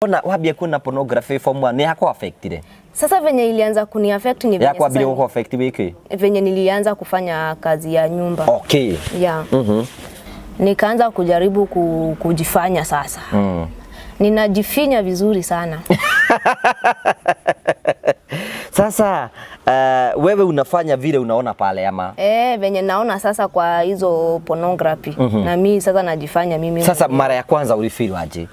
Ona wambia kuona pornography form 1 ni yakwa affectire? Sasa venye ilianza kuni affect ni venye Yakwambire sasa gũkũ affect wiki? Venye nilianza kufanya kazi ya nyumba. Yeah. Nikaanza kujaribu kujifanya sasa. Ninajifinya vizuri sana. Sasa wewe unafanya vile unaona pale ama? Eh, venye naona sasa kwa hizo pornography. Na mimi sasa najifanya mimi. Sasa mara ya kwanza ulifeel aje?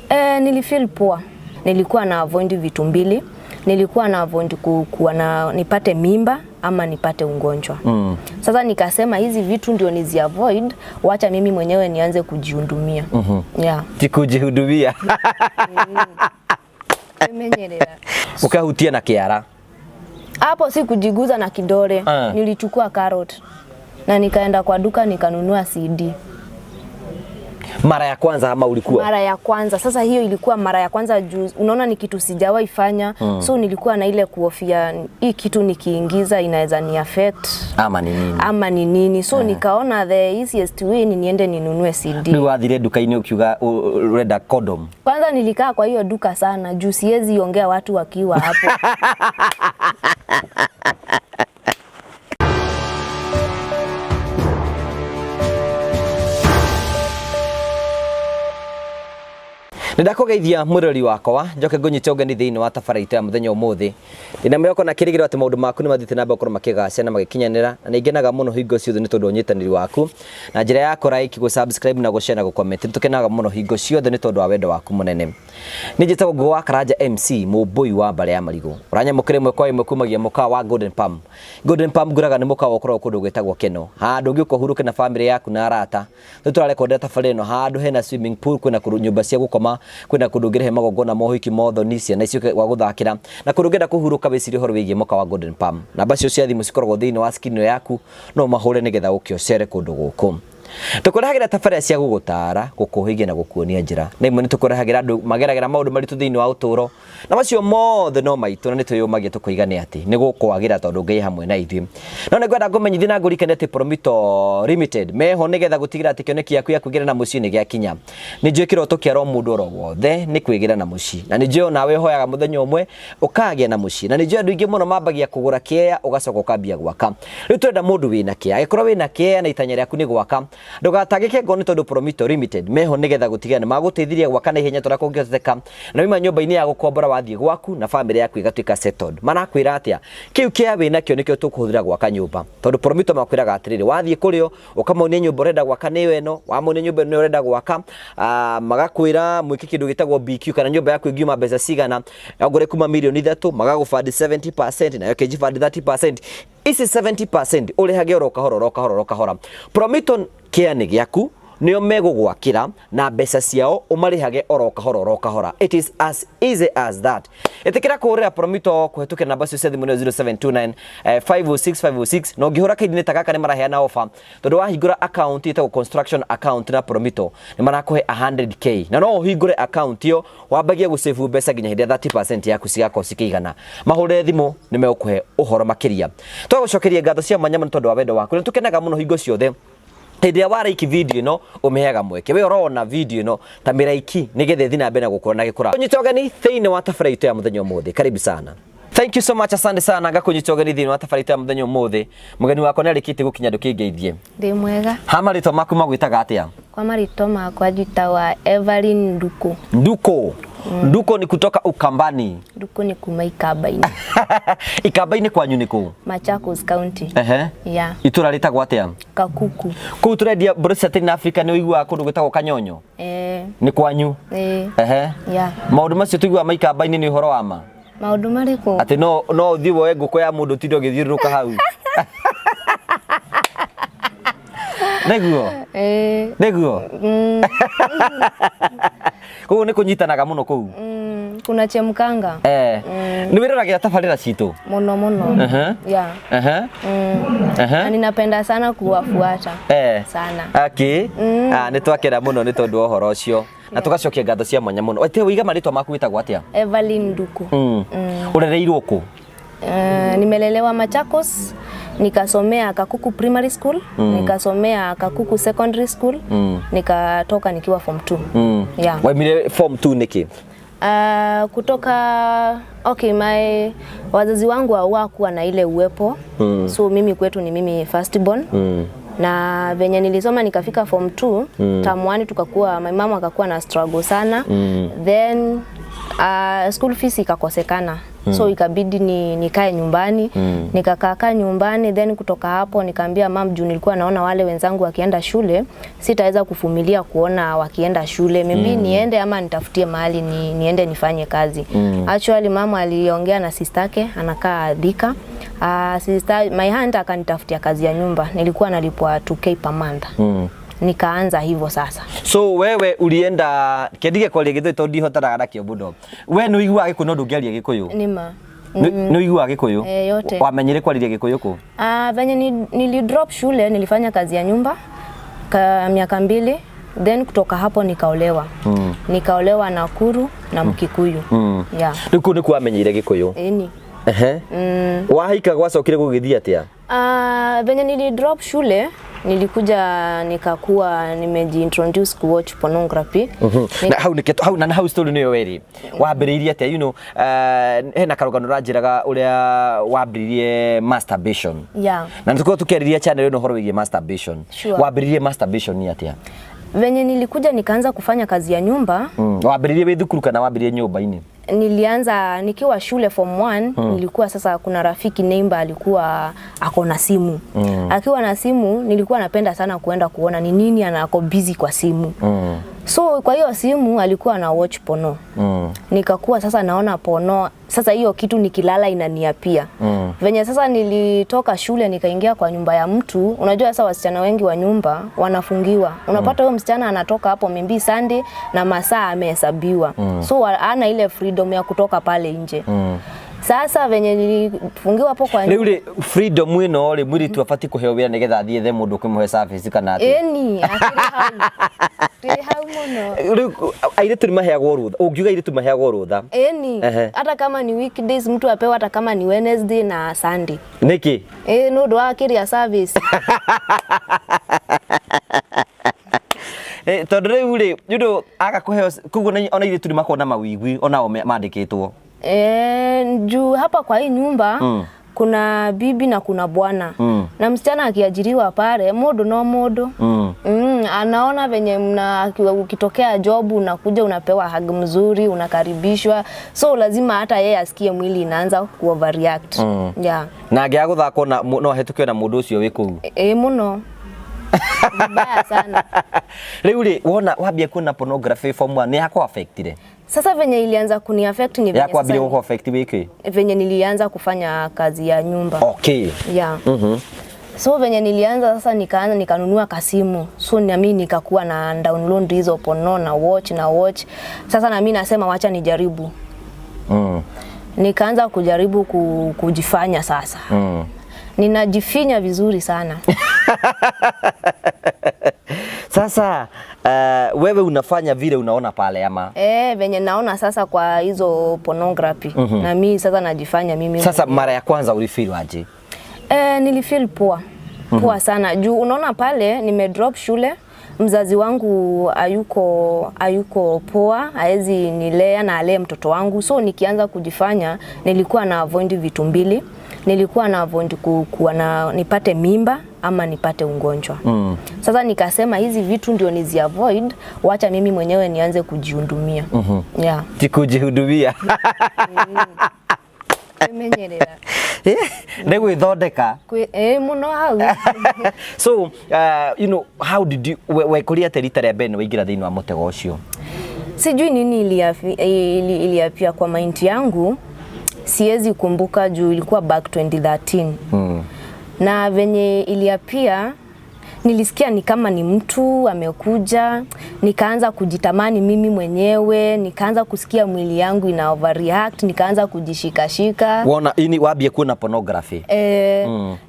Eh, nilifeel poa. Nilikuwa na avoid vitu mbili. Nilikuwa na avoid kuwa na nipate mimba ama nipate ugonjwa. Sasa nikasema hizi vitu ndio nizi avoid, wacha mimi mwenyewe nianze kujihudumia. Yeah. Ti kujihudumia. Nimenyerera. Ukahutia na kĩara? Hapo si kujiguza na kidole. Nilichukua carrot na nikaenda kwa duka nikanunua CD. Mara ya kwanza ama ulikuwa? Mara ya kwanza. Sasa hiyo ilikuwa mara ya kwanza juu unaona ni kitu sijawahi fanya. So nilikuwa na ile kuhofia hii kitu nikiingiza inaweza ni affect ama ni nini? Ama ni nini. So nikaona the easiest way ni niende ninunue CD. Rĩu wathire nduka-inĩ ũkiuga ũrenda condom? Kwanza nilikaa kwa hiyo duka sana juu siwezi ongea watu wakiwa hapo. Nĩndakũgeithia mwĩrori wakwa njoke ngũnyite ũgeni thĩinĩ wa tabara itũ ya mũthenya ũmũthĩ. Ndĩna mwĩhoko na kĩrĩgĩrĩro atĩ maũndũ maku nĩ mathiĩte na mbere gũkorwo makĩgacĩra na magĩkinyanĩra, na nĩngenaga mũno hingo ciothe nĩ tondũ wa ũnyitanĩri waku na njĩra ya kũ like, gũ subscribe na gũ share na gũ comment. Nĩtũkenaga mũno hingo ciothe nĩ tondũ wa wendo waku mũnene. Niĩ njĩtagwo Ngũgũ wa Karanja MC mũmbũi wa mbare ya marigũ. Ũranyamũkĩra ĩmwe kwa ĩmwe kumagia mũkawa wa Golden Palm. Golden Palm ngũraga nĩ mũkawa ũkoragwo kũndũ gwĩtagwo Keno, handũ ũngĩũka ũhurũke na famĩlĩ yaku na arata. Nĩ tũrarekondera tabarĩra ĩno handũ hena swimming pool, kwĩna kũndũ nyũmba cia gũkoma, kwĩna kũndũ ũngĩrehe magongona ma ũhiki, mothoni, ciana icio gwa gũthakĩra, na kũndũ ũngĩenda kũhurũka wĩcirie ũhoro wĩgiĩ mũkawa wa Golden Palm. Namba cio cia thimũ cikoragwo thĩinĩ wa screen ĩno yaku, no mahũre nĩgetha ũke ũcere kũndũ gũkũ. Tũkũrehagĩra tabarĩra cia gũgũtara, gũkũhĩgia na gũkuonia njĩra. Na imwe nĩ tũkũrehagĩra andũ mageragĩra maũndũ maritũ thĩinĩ wa ũtũũro. Na macio mothe no maitũ na nĩ twĩyũmagia tũkoiga nĩ atĩ nĩ gũkwagĩra tondũ Ngai hamwe na ithuĩ. No nĩ ngwenda ngũmenyithie na ngũririkanie atĩ Promito Limited meho nĩgetha gũtigĩrĩra atĩ kĩoneki gĩaku gĩa kwĩgĩra na mũciĩ nĩ gĩakinya. Nĩ njũĩ kĩroto kĩa ro mũndũ oro wothe nĩ kwĩgĩra na mũciĩ. Na nĩ njũĩ onawe ũhoyaga mũthenya ũmwe ũkagĩa na mũciĩ. Na nĩ njũĩ andũ aingĩ mũno mambagia kũgũra kĩea ũgacoka ũkambia gwaka. Rĩu tũrenda mũndũ wĩna kĩea. Angĩkorwo wĩna kĩea na itanya rĩaku nĩ gwaka, ndũgatangĩke ngoro nĩ tondũ Promito Limited meho nĩgetha gũtigĩrĩra nĩ magũteithirie gwaka na ihenya torĩa kũngĩhoteka, na wauma nyũmba-inĩ ya gũkombora wathiĩ gwaku na famĩlĩ yaku ĩgatuĩka settled. Marakwĩra atĩa? Kĩu kĩa wĩnakĩo nĩkĩo tũkũhũthĩra gwaka nyũmba, tondũ Promito makwĩraga atĩrĩrĩ, wathiĩ kũrĩo ũkamonia nyũmba ũrenda gwaka nĩyo ĩno, wamonia nyũmba ĩno ũrenda gwaka, magakwĩra mwĩke kĩndũ gĩtagwo BQ kana nyũmba yaku ĩngiuma mbeca cigana, ongorwo kuma mirioni 3 magagũbandi 70% nayo kĩnjibandi 30%. Ici 70% ũrĩhage oro kahora oro kahora oro kahora. Promito kĩa nĩ gĩaku, nĩo megũgwakĩra na mbeca ciao ũmarĩhage oro kahora oro kahora. It is as easy as that. Ĩtĩkĩra kũhũrĩra Promito kũhetũkĩra namba cio cia thimũ nĩyo 0729 506 506, na ũngĩhũra kaindi-inĩ ta gaka nĩ maraheana offer tondũ wahingũra account ĩtagwo construction account na Promito nĩ marakũhe 100K, na no ũhingũre account ĩyo wambagie gũsave mbeca nginya hĩndĩ ĩrĩa 30% yaku cigakorwo cikĩigana. Mahũrĩre thimũ nĩ megũkũhe ũhoro makĩria. Twagũcokeria ngatho cia mwanya mũno tondũ wa wendo waku, nĩ tũkenaga mũno hingo ciothe hĩndĩ ĩrĩa waraiki video ĩno ũmĩheaga mweke we ũrona video ĩno ta mĩraiki nĩgetha ĩthiĩ na mbere na gũkũra na gĩkũra. Ũnyite ũgeni thĩinĩ wa tabarĩra itũ ya mũthenya ũmũthĩ. Karibu sana. Thank you so much, asante sana ngakũnyita ũgeni thĩinĩ wa tabarĩra itũ ya mũthenya ũmũthĩ. Mũgeni wakwa nĩ arĩkĩtie gũkinya ndũkĩngeithie. Ndĩ mwega. Ha marĩtwa maku magwĩtaga atĩa? Kwa marĩtwa makwa njĩtagwo Evelyn Nduku. Nduku. Nduku ni kutoka Ukambani. Nduku ni kuma Ikamba-inĩ. Ikamba-inĩ kwanyu nĩ kũ? Machakos County. Ehe. Yeah. Itũra rĩtagwo atĩa? Kakuku. Kũu tũrendia mbũri cia tĩri na Afrika, nĩ ũiguaga kũndũ gwĩtagwo Kanyonyo? Eh. Nĩ kwanyu? Eh. Ehe. Yeah. Maũndũ macio tũiguaga ma Ikamba-inĩ nĩ ũhoro wa ma? Maũndũ marĩkũ? Atĩ no ũthiĩ woe ngũkũ ya mũndũ ũtinde ũgĩthiũrũrũka hau. Nĩguo? Eh. Nĩguo? Kũu nĩ kũnyitanaga mũno kũu? Kuna chemkanga. Eh. Nĩ wĩroragĩra tabarĩra citũ? Mũno mũno. Yeah. Na ninapenda sana kuwafuata. Sana. Okay. Nĩ twakena mũno nĩ tondũ wa ũhoro ũcio. Na tũgacokia ngatho cia mwanya mũno. Ate ũiga marĩtwa maku wĩtagwo atĩa? Evelyn Nduku. Ũrereirwo kũ? Nimelelewa Machakos, nikasomea Kakuku Primary School, nikasomea Kakuku Secondary School, nikatoka nikiwa form 2. Yeah. Waimire form 2 niki? Kutoka okay, my wazazi wangu hawakuwa na ile uwepo. So mimi kwetu ni mimi first born. Na venye nilisoma nikafika form 2, term 1 tukakuwa, my mama akakuwa na struggle sana. Then school fees ikakosekana. So ikabidi nikae nyumbani. Nikakaa nyumbani, then kutoka hapo nikaambia mam, juu nilikuwa naona wale wenzangu wakienda shule, sitaweza kuvumilia kuona wakienda shule. Maybe niende ama nitafutie mahali niende nifanye kazi. Actually mama aliongea na sistake anakaa Thika. Sister, my aunt akanitafutia kazi ya nyumba. Nilikuwa nalipwa 2K per month. Nikaanza hivyo sasa. So wewe ulienda kendige kwaria githuĩ tondũ ndihotanaga nakĩo mũno. We nĩ ũiguaga Gĩkũyũ no ndũngĩaria Gĩkũyũ? Nima. Nĩ ũiguaga Gĩkũyũ? Eh, yote. Wamenyire kwarĩria Gĩkũyũ kũ? Venye nili drop shule nilifanya kazi ya nyumba ka miaka 2, then kutoka hapo nikaolewa. Nikaolewa Nakuru na Mkikuyu. Yeah. Rĩu kũu nĩkuo wamenyeire Gĩkũyũ? Ĩni. Ehe. Wahika gwacokire gũgĩthiĩ atĩa? Venye nili drop shule nilikuja nikakuwa nimejiintroduce ku watch pornography. Na hau nĩkĩo hau na hau story nĩyo werĩ wambĩrĩirie atĩa, you know, hena karũgano ũranjĩraga ũrĩa wambĩrĩirie masturbation. Na nĩtũkorwo tũkĩarĩria channel ĩno ũhoro wĩgiĩ masturbation. Wambĩrĩirie masturbation ni atĩa? Venye nilikuja nikaanza kufanya kazi ya nyumba. Wambĩrĩirie wĩ thukuru kana wambĩrĩirie nyũmba-inĩ? Nilianza nikiwa shule form 1. Nilikuwa sasa kuna rafiki neighbor alikuwa ako na simu. Akiwa na simu nilikuwa napenda sana kuenda kuona ni nini anako busy kwa simu. So kwa hiyo simu alikuwa na watch porno. Nikakuwa sasa naona porno. Sasa hiyo kitu nikilala inaniapia. Venye sasa nilitoka shule nikaingia kwa nyumba ya mtu, unajua sasa wasichana wengi wa nyumba wanafungiwa. Unapata huyo msichana anatoka hapo maybe Sunday na masaa amehesabiwa. So hana ile freedom ya kutoka pale nje. Sasa venye nilifungiwa hapo kwa Rĩu rĩ freedom ĩno rĩ mwĩrĩtu abatiĩ kũheo wĩra nĩgetha athiĩ ethe mũndũ ũkũmũhe service kana atĩa? Ĩni, akĩrĩ hau. Tũrĩ hau mũno. Rĩu airĩtu nĩ maheagwo rũtha, ũngiuga airĩtu maheagwo rũtha? Ĩni, hata kama ni weekdays mtu apewa, hata kama ni Wednesday na Sunday. Nĩkĩ? Nĩ ũndũ wa kĩrĩa service. Tondũ rĩu rĩ nĩ ũndũ aga kũheo koguo ona airĩtu nĩ makoragwo na mawĩgwi onao mandĩkĩtwo. Juu hapa kwa hii nyumba kuna bibi na kuna bwana. Na msichana akiajiriwa pale mundu no mundu. Anaona venye mna ukitokea job unakuja unapewa hug mzuri, unakaribishwa. So lazima hata yeye asikie mwili inaanza ku overreact. Yeah. Na angĩaga gũthakwo na no ahetũkio na mũndũ ũcio wĩ kũu. Muno. Vibaya sana. Rĩu rĩ wona wambia kuona pornography form 1 nĩ yakũ affectire? Sasa venye ilianza kuni affect ni venye Yakwambirie gũkũ affect wĩkĩ? Venye nilianza kufanya kazi ya nyumba. Okay. Yeah. So venye nilianza sasa nikaanza nikanunua kasimu. So na mimi nikakuwa na download hizo porno na watch na watch. Sasa na mimi nasema wacha nijaribu. Nikaanza kujaribu kujifanya sasa. Ninajifinya vizuri sana. Sasa wewe unafanya vile unaona pale ama? Venye naona sasa kwa hizo pornography. Na mimi sasa najifanya mimi. Sasa mara ya kwanza ulifeel aje? Nilifeel poa. Poa sana. Juu unaona pale nime drop shule, mzazi wangu hayuko poa, haezi nilea na alee mtoto wangu. So nikianza kujifanya nilikuwa na avoid vitu mbili. Nilikuwa na avoid kuwa na nipate mimba ama nipate ugonjwa. Sasa nikasema hizi vitu ndio nizi avoid, wacha mimi mwenyewe nianze kujihudumia. Yeah. Ti kujihudumia. Kwimenyerera. Nĩ gwĩthondeka. Muno hau. So, you know, how did you wekũria atĩa rita rĩa mbere nĩ waingĩra thĩinĩ wa mũtego ũcio? Sijui nini iliapia kwa mind yangu. Siwezi kumbuka juu ilikuwa back 2013. Na venye iliapia nilisikia ni kama ni mtu amekuja, nikaanza kujitamani mimi mwenyewe, nikaanza kusikia mwili yangu ina overreact, nikaanza kujishikashika. Wona ini wambie kuona pornography.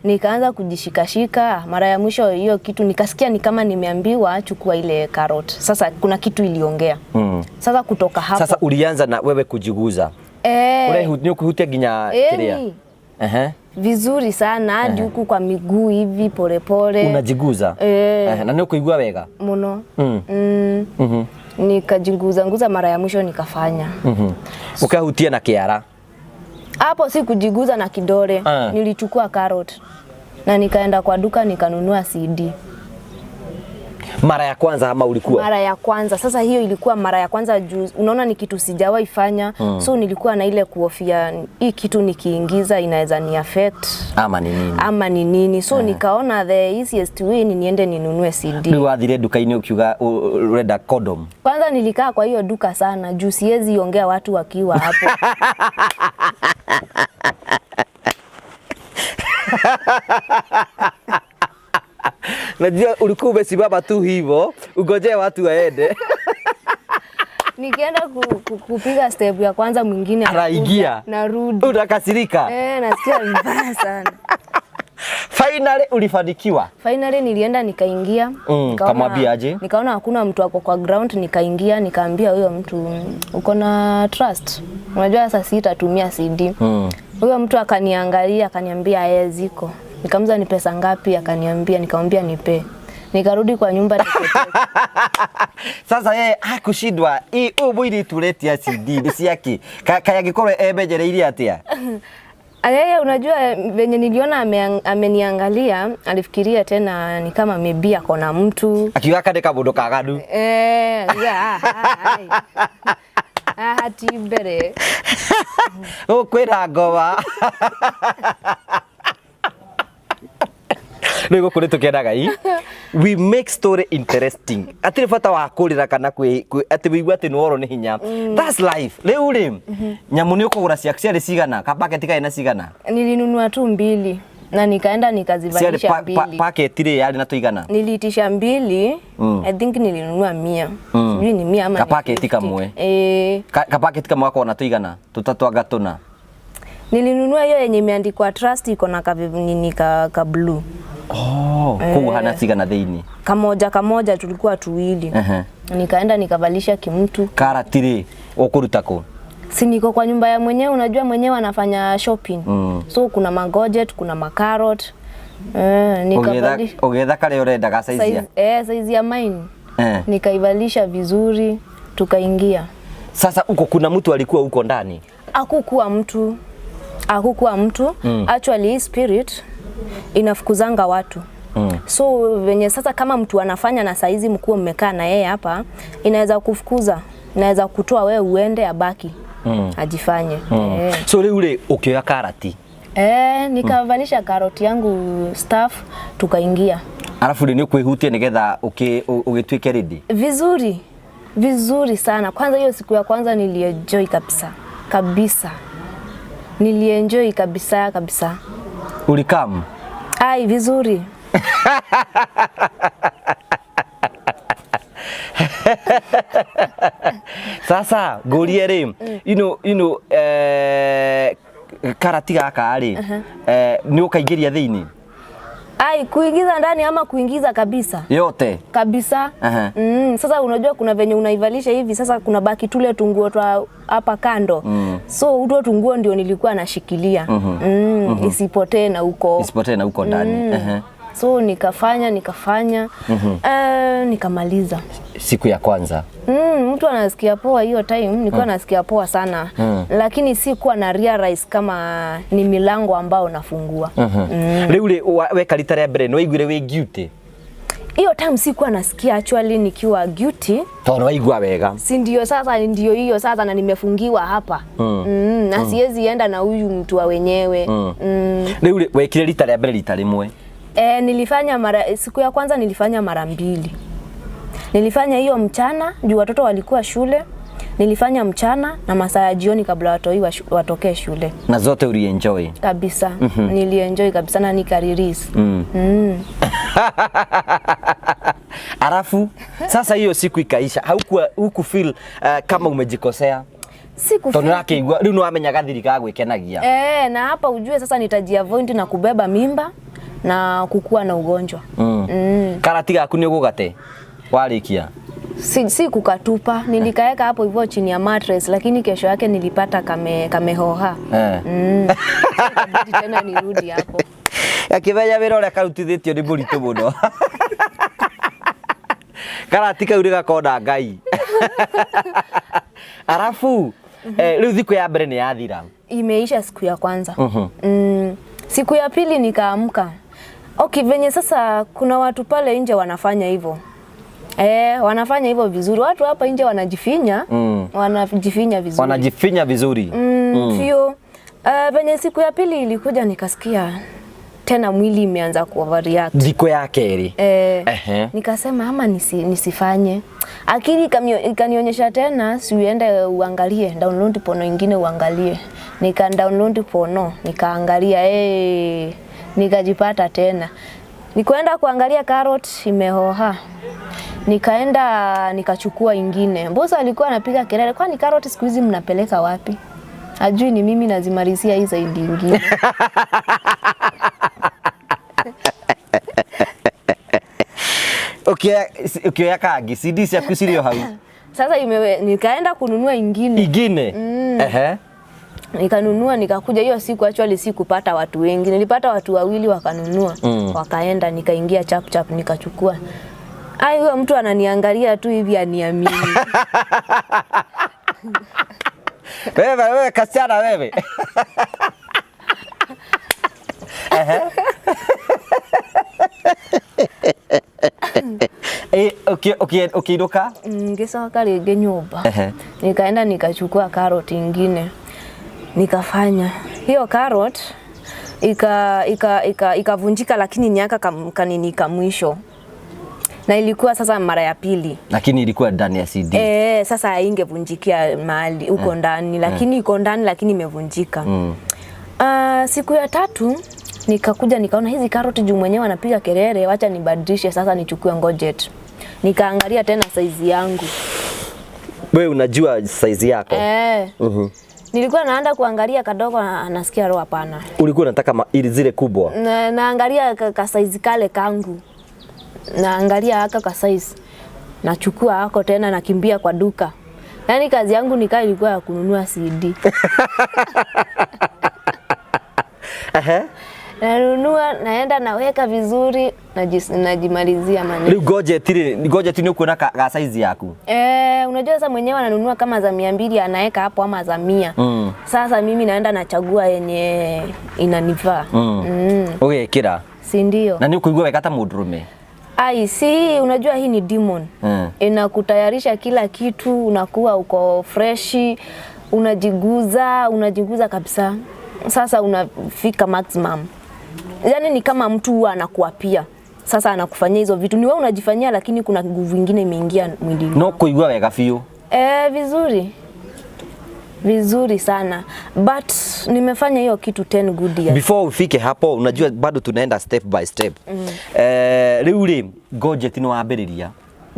Nikaanza kujishikashika. Mara ya mwisho hiyo kitu nikasikia ni kama nimeambiwa chukua ile carrot. Sasa kuna kitu iliongea. Sasa kutoka hapo. Sasa ulianza na wewe kujiguza. Ure ni ukuhutia nginya kiria? Vizuri sana hadi huku kwa miguu hivi pole pole. Unajiguza? Na ni ukuigua wega? Muno. Nikajinguza nguza mara ya mwisho nikafanya. Ukahutia na kiara? Hapo si kujiguza na kidole. Nilichukua carrot na nikaenda kwa duka nikanunua CD. Mara ya kwanza ama ulikuwa? Mara ya kwanza. Sasa hiyo ilikuwa mara ya kwanza juu unaona ni kitu sijawahi fanya. So nilikuwa na ile kuhofia hii kitu nikiingiza inaweza ni affect ama ni nini? Ama ni nini. So nikaona the easiest way ni niende ninunue CD. Rĩu wathire nduka-inĩ ukiuga urenda condom? Kwanza nilikaa kwa hiyo duka sana juu siwezi ongea watu wakiwa hapo. Najua ulikuwa umesimama tu hivyo ungojee watu waende. Nikienda kupiga step ya kwanza mwingine anaingia, narudi. Unakasirika? Nasikia vibaya sana. Finally ulifanikiwa? Finally nilienda nikaingia. Kamwambia aje? Nikaona hakuna mtu ako kwa ground, nikaingia nikaambia huyo mtu, uko na trust? Unajua sasa sitatumia CD. Huyo mtu akaniangalia akaniambia ziko. Nikamuuliza ni pesa ngapi, akaniambia, nikamwambia nipe. Nikarudi kwa nyumba nikatoka. Sasa yeye hakushindwa hii mwiritu uretia CD ni ciake. Kaya angĩkorwo emenyereire atia? Yeye unajua venye niliona ameniangalia, alifikiria tena ni kama maybe ako na mtu. Akiuga kande kamundu kaganu. Hati mbere. Gũkũ kwĩna ngoma. Rĩu gũkũ nĩ tũkenaga i. We make story interesting. Atirĩ bata wa kũrĩra kana atĩ wĩigue atĩ nĩ worwo nĩ hinya. That's life. Rĩu rĩ, nyamũ nĩ ũkũgũra ciaku ciarĩ cigana? Ka bucket karĩ na cigana? Nilinunua tu mbili na nikaenda nikazivalisha mbili. Packet rĩ yarĩ na tũigana? Niliitisha mbili. I think nilinunua 100. Sijui ni 100 ama Ka packet ni kamwe. Ka packet kamwe gakoragwo na tũigana? Tũtatũ anga tũna? Nilinunua hiyo yenye imeandikwa Trust iko na ka blue. Oh, koguo hana cigana thĩinĩ? Kamoja kamoja tulikuwa tuwili. Nikaenda nikavalisha kimtu. Karati rĩ ũkũruta kũ? Si niko kwa nyumba ya mwenyewe, unajua mwenyewe anafanya shopping. So kuna magojet, kuna makarot. Nikavalisha. Ũgĩetha karĩa ũrendaga size ya? Size ya mine. Nikaivalisha vizuri, tukaingia. Sasa uko kuna mtu alikuwa huko ndani? Hakukuwa mtu. Hakukuwa mtu. Actually spirit inafukuzanga watu. So venye sasa kama mtu anafanya na saizi mkuu mmekaa na yeye hapa, inaweza kufukuza, inaweza kutoa wewe uende abaki. Ajifanye. So rĩu rĩ ũkĩoya karati? Nikavalisha karoti yangu staff tukaingia. Alafu rĩ nĩ ũkwĩhutia nĩgetha ũgĩtuĩke ready? Vizuri. Vizuri sana. Kwanza hiyo siku ya kwanza nilienjoy kabisa. Kabisa. Nilienjoy kabisa kabisa. Ulikam? Ai, vizuri. Sasa ngũrie rĩ, karati gaka rĩ, nĩ ũkaingĩria thĩinĩ? Ai, kuingiza ndani ama kuingiza kabisa? Yote? Kabisa. Sasa unajua kuna venye unaivalisha hivi, sasa kuna baki tule tunguo twa hapa kando. So huo tunguo ndio nilikuwa nashikilia. Isipotee na huko. Isipotee na huko ndani. So nikafanya. Nikamaliza. Siku ya kwanza. Mtu anasikia poa hiyo time, nilikuwa nasikia poa sana. Lakini si kuwa na realize kama ni milango ambao nafungua. Rĩu rĩ, weka rita rĩa mbere, nĩ waiguire wĩ guilty? Hiyo time sikuwa nasikia actually nikiwa guilty. Tondũ waigua wega. Si ndio sasa, ndio hiyo sasa na nimefungiwa hapa. Na siwezi enda na huyu mtu wa wenyewe. Rĩu rĩ, wekire rita rĩa mbere rita rĩmwe? Nilifanya mara, siku ya kwanza nilifanya mara mbili. Nilifanya hiyo mchana juu watoto walikuwa shule. Nilifanya mchana na masaa ya jioni kabla watoi watokee shule. Na zote ulienjoy? Kabisa. Nilienjoy kabisa na nikarelease. Alafu sasa hiyo siku ikaisha, haukuwa huku feel kama umejikosea? Siku Tondũ nĩwakĩigua, rĩu nĩwamenya gathiri ga gwĩkenagia. Na hapa ujue sasa nitajiavoid na kubeba mimba na kukua na ugonjwa. Karati gaku nĩ ũgũgate warĩkia? Si kukatupa, nilikaeka hapo hivyo chini ya mattress, lakini kesho yake nilipata kamehoha. Ikabidi tena nirudi hapo. Akĩmenya wĩra ũrĩa karutithĩtio nĩ mũritũ mũno. Karati kau nĩ gakona Ngai. Arafu rĩu thikũ ya mbere nĩ yathira. Imeisha siku ya kwanza. Siku ya pili nikaamka. Okay, venye sasa kuna watu pale nje wanafanya hivyo. Wanafanya hivyo vizuri. Watu hapa nje wanajifinya, wanajifinya vizuri. Wanajifinya vizuri. Fio. Venye siku ya pili ilikuja nikasikia tena mwili imeanza kuoverreact. Thikũ ya kerĩ. Nikasema ama nisifanye. Akili ikanionyesha tena si uende uangalie, download porno ingine uangalie. Nika download porno, nikaangalia, nikajipata tena. Nikaenda kuangalia carrot imehoha. Nikaenda nikachukua ingine. Bosa alikuwa anapiga kelele, kwani carrot siku hizi mnapeleka wapi? Ajui ni mimi nazimalizia hii zaidi ingine. Ukioya kangi CD ciaku cirĩ o hau. Sasa nikaenda kununua ingine. Ingine? Nikanunua nikakuja. Hiyo siku actually sikupata watu wengi. Nilipata watu wawili wakanunua. Wakaenda nikaingia chap chap nikachukua. Ai, huyo mtu ananiangalia tu hivi aniamini. Wewe wewe kasichana wewe. Ukiinuka? Ngicoka rĩngĩ nyũmba. Nikaenda nikachukua carrot ingine. Nikafanya. Hiyo carrot ikavunjika lakini ni aka kanini ka mwisho. Na ilikuwa sasa mara ya pili. Lakini ilikuwa ndani ya CD. Sasa haingevunjikia mahali huko ndani, lakini iko ndani lakini imevunjika. Siku ya tatu nikakuja nikaona hizi karoti juu mwenyewe anapiga kelele, wacha nibadilishe sasa nichukue ngojet. Nikaangalia tena size yangu. Wewe unajua size yako? Nilikuwa naanza kuangalia kadogo nasikia roho hapana. Ulikuwa unataka ili zile kubwa? Naangalia ka size kale kangu. Naangalia haka ka size. Nachukua hako tena nakimbia kwa duka. Yaani kazi yangu nikaa ilikuwa ya kununua CD. Nanunua, naenda naweka vizuri, najimalizia maneno. Rĩu ngojeti rĩ, ngojeti nĩ ũkuona ga size yaku? Unajua sasa mwenyewe ananunua kama za 200 anaweka hapo ama za 100. Sasa mimi naenda nachagua yenye inanifaa. Ũgekĩra? Si ndio? Na nĩ ũkũigua wega ta mũndũrũme? Ai, si unajua hii ni demon. Inakutayarisha kila kitu, unakuwa uko freshi, unajiguza kabisa. Sasa unafika maximum. Yaani ni kama mtu huwa anakuapia. Sasa anakufanyia hizo vitu. Ni wewe unajifanyia lakini kuna nguvu nyingine imeingia mwilini. No kuigua wega biũ. Vizuri. Vizuri sana. But nimefanya hiyo kitu 10 good years. Before ufike hapo unajua bado tunaenda step by step. Rĩu rĩ ngojeti nĩ wambĩrĩria?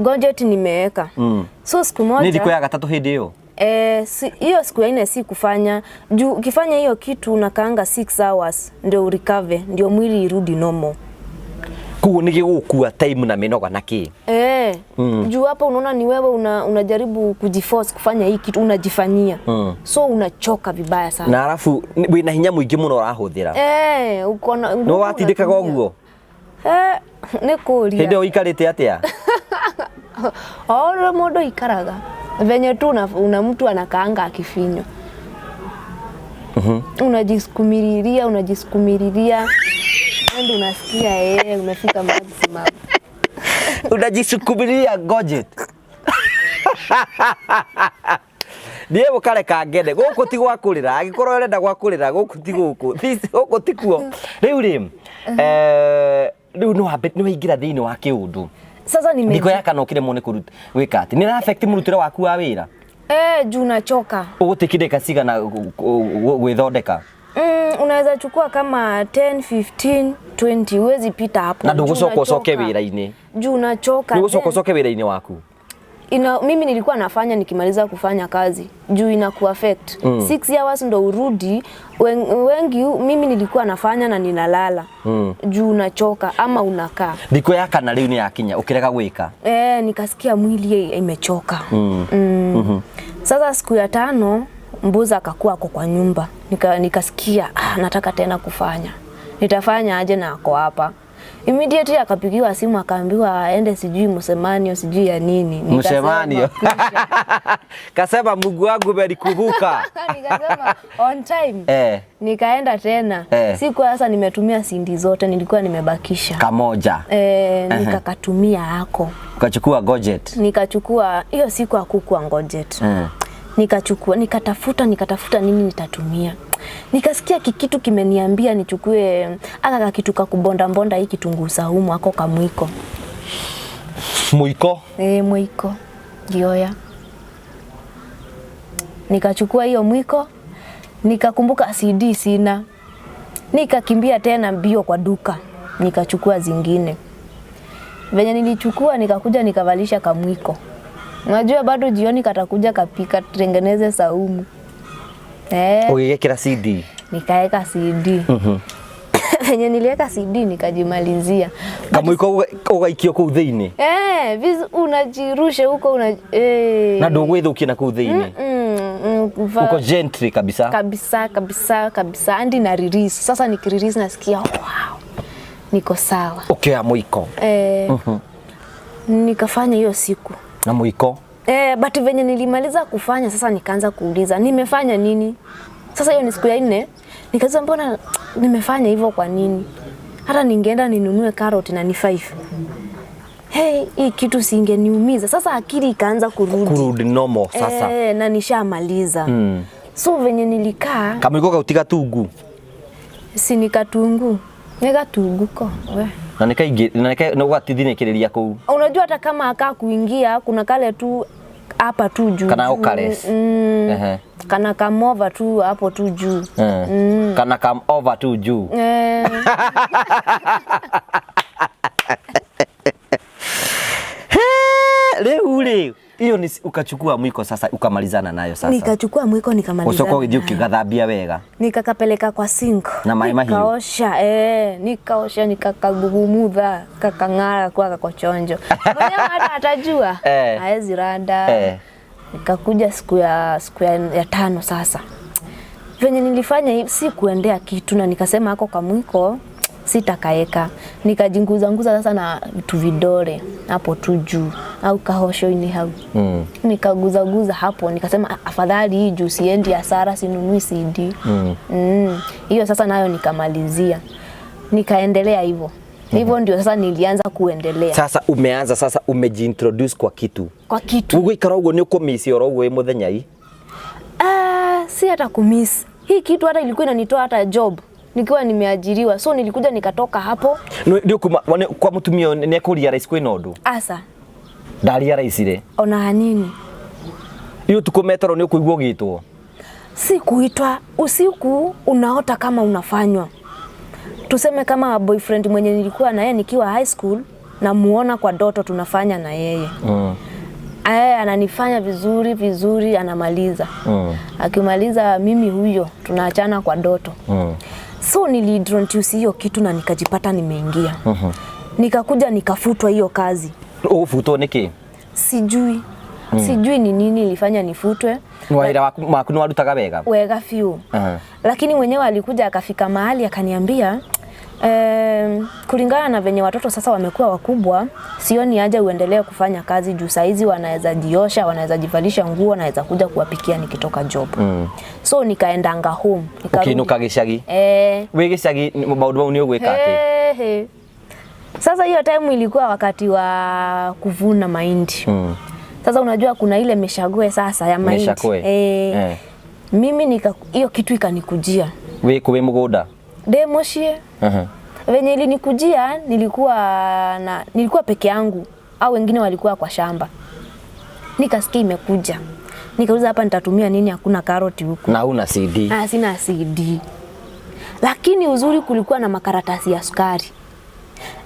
Ngojeti nimeweka. So siku moja Nĩ thikũ ya gatatũ hĩndĩ ĩyo? Hiyo siku ya 4 si kufanya. Juu ukifanya hiyo kitu unakaanga 6 hours ndio urecover, ndio mwili irudi normal. Koguo nĩ gĩgũkua time na mĩnoga na kĩ? Juu hapo unaona ni wewe unajaribu kujiforce kufanya hii kitu unajifanyia. So unachoka vibaya sana. Na alafu wĩna hinya mũingĩ mũno ũrahũthĩra. Uko na nguvu No watindĩkaga unatumia. ũguo? Nĩ kũria. Hĩndĩ ĩyo ũikarĩte atĩa? O ũrĩa mũndũ aikaraga. Venye tu una mtu anakaanga akifinywa. Unajisukumililia, unajisukumililia. And unasikia umefika maximum. Unajisukumilia gojet. Niĩ mũkareka ngene gũkũ ti gwa kũrĩra, angĩkorwo ũrenda gwa kũrĩra gũkũ ti gũkũ. Gũkũ ti kuo. Rĩu rĩ, rĩu nĩ waingĩra thĩinĩ wa kĩũndũ. Sasa nime Thikũ ya kana ũkĩremwo nĩ kũruta gwĩka atĩ nĩ ĩra affect mũrutĩre waku wa wĩra? Juu nachoka. Ũgũtĩki ndagĩka cigana gwĩthondeka? Unaweza chukua kama 10, 15, 20, huwezi pita hapo. Na ndũgũcoka Juu ũcoke unachoka. wĩra-inĩ. Juu unachoka. Ndũgũcoka Then ũcoke wĩra-inĩ waku. Mimi nilikuwa nafanya nikimaliza kufanya kazi juu ina kuaffect. 6 hours ndo urudi. Wengi mimi nilikuwa nafanya na ninalala. Juu unachoka ama unakaa. Thikũ ya kana rĩu nĩ yakinya ũkĩrega gwĩka. Nikasikia mwili imechoka. Sasa siku ya 5 mbuza akakuwa ako kwa nyumba. Nikasikia nataka tena kufanya. Nitafanya aje na ako hapa? Immediately akapigiwa simu akaambiwa aende sijui msemanio sijui ya nini. Nikasema, Msemanio. Kasema Mungu wangu umenikumbuka. Nikasema on time. Nikaenda tena. Siku sasa nimetumia CD zote, nilikuwa nimebakisha. Kamoja. Nikakatumia hako. Ukachukua gojet. Nikachukua hiyo siku hakukuwa gojet. Nikachukua, nikatafuta nini nitatumia. Nikasikia kikitu kimeniambia nichukue aka kakitu ka kubonda bonda hii kitunguu saumu ako kamwiko. Mwiko? Mwiko. Gioya. Nikachukua hiyo mwiko, nikakumbuka CD sina. Nikakimbia tena mbio kwa duka, nikachukua zingine. Venye nilichukua nikakuja nikavalisha kamwiko. Unajua bado jioni katakuja kapika tutengeneze saumu. Ũgĩgĩkĩra CD? Nikaeka CD. Venye nilieka CD nikajimalizia. Kamwiko ũgaikio kũu thĩinĩ? Unajirushe huko una. Na ndũgwĩthũkia na kũu thĩinĩ? Uko gently kabisa. Kabisa, kabisa, kabisa. Andi na release. Sasa nikirelease nasikia wow. Niko sawa. Ũkĩoya mwiko. Nikafanya hiyo siku. Na mwiko? But venye nilimaliza kufanya sasa nikaanza kuuliza nimefanya nini? Sasa hiyo ni siku ya 4. Nikasema mbona nimefanya hivyo kwa nini? Hata ningeenda ninunue carrot na ni 5. Hey, hii kitu singeniumiza. Sasa akili ikaanza kurudi. Kurudi normal sasa. Na nishamaliza. So venye nilikaa Kamwiko kautiga tungu. Si ni katungu. Ni katungu ko. We. Na nikaingi na nika na ugatithinĩkĩrĩria kũu. Unajua hata kama akaa kuingia kuna kale tu hapa tu juu. Kana ukares. Kana kamova tu hapo tu juu. Kana come over tu juu. Leo ule hiyo ni ukachukua mwiko sasa ukamalizana nayo sasa. Nikachukua mwiko nikamalizana. Ucoka ũgĩthiĩ ũkĩgathambia wega. Nikakapeleka kwa sink. Na maĩ mahiũ. Nikaosha, nikaosha nikakagugumutha, kakang'ara kwa kakochonjo. Mwenyewe hata atajua. Haezi randa. Nikakuja siku ya 5 sasa. Venye nilifanya hivi si kuendea kitu na nikasema hako kamwiko sitakaeka. Nikajinguza nguza sasa na vitu vidole hapo tu juu au kahosho ini hau. Nikaguza guza hapo nikasema afadhali hii juu siendi hasara, sinunui CD. Hiyo sasa nayo nikamalizia. Nikaendelea hivyo. Hivyo ndio sasa nilianza kuendelea. Sasa umeanza sasa umejiintroduce kwa kitu. Kwa kitu. Uguikara uguo ni ukumiss oro uguo muthenya i? Si hata kumiss. Hii kitu hata ilikuwa inanitoa hata job. Nikiwa nimeajiriwa. So nilikuja nikatoka hapo. Ndio kwa mutumia ne kurealize kwina undu? Asa. Ndarealize re. Ona hanini. Iyo tuko metoro ni ukuigua ugitwo. Si kuitwa, usiku unaota kama unafanywa. Tuseme kama boyfriend mwenye nilikuwa na yeye nikiwa high school na muona kwa ndoto tunafanya na yeye. Ananifanya vizuri vizuri anamaliza. Akimaliza mimi huyo tunaachana kwa ndoto. So niliintroduce hiyo kitu na nikajipata nimeingia. Nikakuja nikafutwa hiyo kazi. Ufutwo niki? Sijui. Sijui ni nini ilifanya nifutwe. Ni wira waku ni warutaga wega? Wega fiu. Lakini mwenyewe alikuja akafika mahali akaniambia, kulingana na venye watoto sasa wamekuwa wakubwa, sioni haja uendelee kufanya kazi juu saizi wanaweza jiosha, wanaweza jivalisha nguo, naweza kuja kuwapikia nikitoka job. So nikaendanga home. Nikarudi. Ukiinuka gicagi? Wi gicagi maundu mau ni ugwika ati? Sasa hiyo time ilikuwa wakati wa kuvuna mahindi. Sasa unajua kuna ile mishague sasa ya mahindi. Mishague. Mimi hiyo kitu ikanikujia. Wi kuwi mugunda? De moshie. Venye ilinikujia nilikuwa peke yangu au wengine walikuwa kwa shamba. Nikasikia imekuja. Nikauliza hapa nitatumia nini, hakuna karoti huku. Na huna CD? Sina CD. Lakini uzuri kulikuwa na makaratasi ya sukari.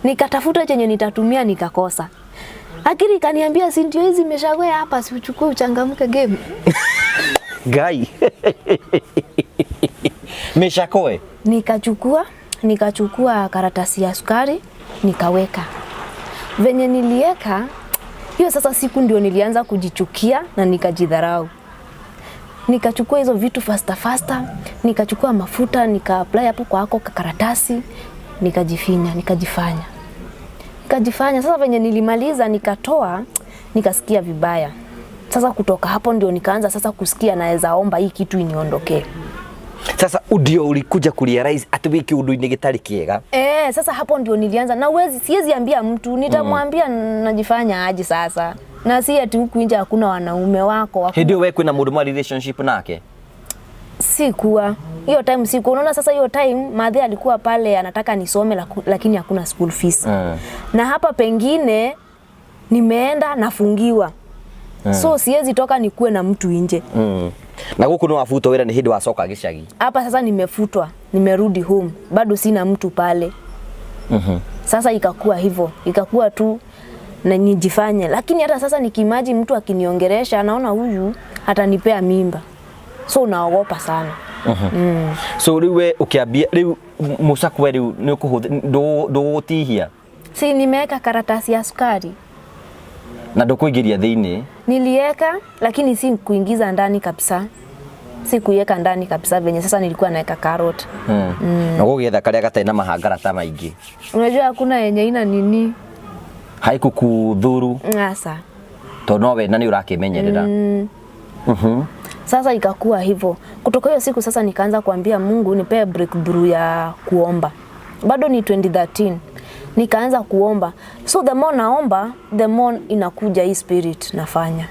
Nikatafuta chenye nitatumia nikakosa. Akili ikaniambia si ndio hizi imeshagwea hapa, si uchukue uchangamke game. Gai. Meshakoe. Nikachukua karatasi ya sukari nikaweka. Venye nilieka hiyo sasa siku ndio nilianza kujichukia na nikajidharau. Nikachukua hizo vitu faster faster, nikachukua mafuta nika apply hapo kwa hako karatasi, nikajifinya, nikajifanya. Nikajifanya. Sasa venye nilimaliza nikatoa, nikasikia vibaya. Sasa kutoka hapo ndio nikaanza sasa kusikia naweza omba hii kitu iniondokee. Sasa ndio ulikuja kurealize atĩ wĩ kĩũndũ-inĩ gĩtarĩ kĩega. Eh, sasa hapo ndio nilianza na uwezi, siwezi ambia mtu, nitamwambia najifanya aje sasa? Na si ati huku nje hakuna wanaume wako wako. Hĩndĩ ĩyo we kwĩna mũndũ mwa relationship nake? Sikuwa hiyo time, sikuwa. Unaona sasa hiyo time madhe alikuwa pale anataka nisome lakini hakuna school fees. Na hapa pengine nimeenda nafungiwa. So siwezi toka nikuwe na mtu nje. Na gũkũ nĩ wabutwo wĩra nĩ hĩndĩ wacoka gĩcagi. Hapa sasa nimefutwa, nimerudi home, bado sina mtu pale. Sasa ikakuwa hivyo, ikakuwa tu na nijifanye, lakini hata sasa nikiimagine mtu akiniongeresha, anaona huyu atanipea mimba, so naogopa sana. So rĩu we ũkĩambia rĩu mũcakwe rĩu nĩ ndũgũgũtihia? Si nimeweka karatasi ya sukari. Na ndũkũingĩria thĩinĩ? Niliweka, lakini si kuingiza ndani kabisa, si kuiweka ndani kabisa venye sasa nilikuwa naweka carrot. Na gũgĩetha karĩa gatarĩ na mahangarata maingĩ. Unajua hakuna yenye ina nini Haikũkũthuru? Sasa Tondũ no we na nĩ ũrakĩmenyerera. Sasa ikakuwa hivyo. Kutoka hiyo siku sasa nikaanza kuambia Mungu nipee breakthrough ya kuomba. Bado ni 2013. Nikaanza kuomba. So the more naomba, the more inakuja hii spirit nafanya.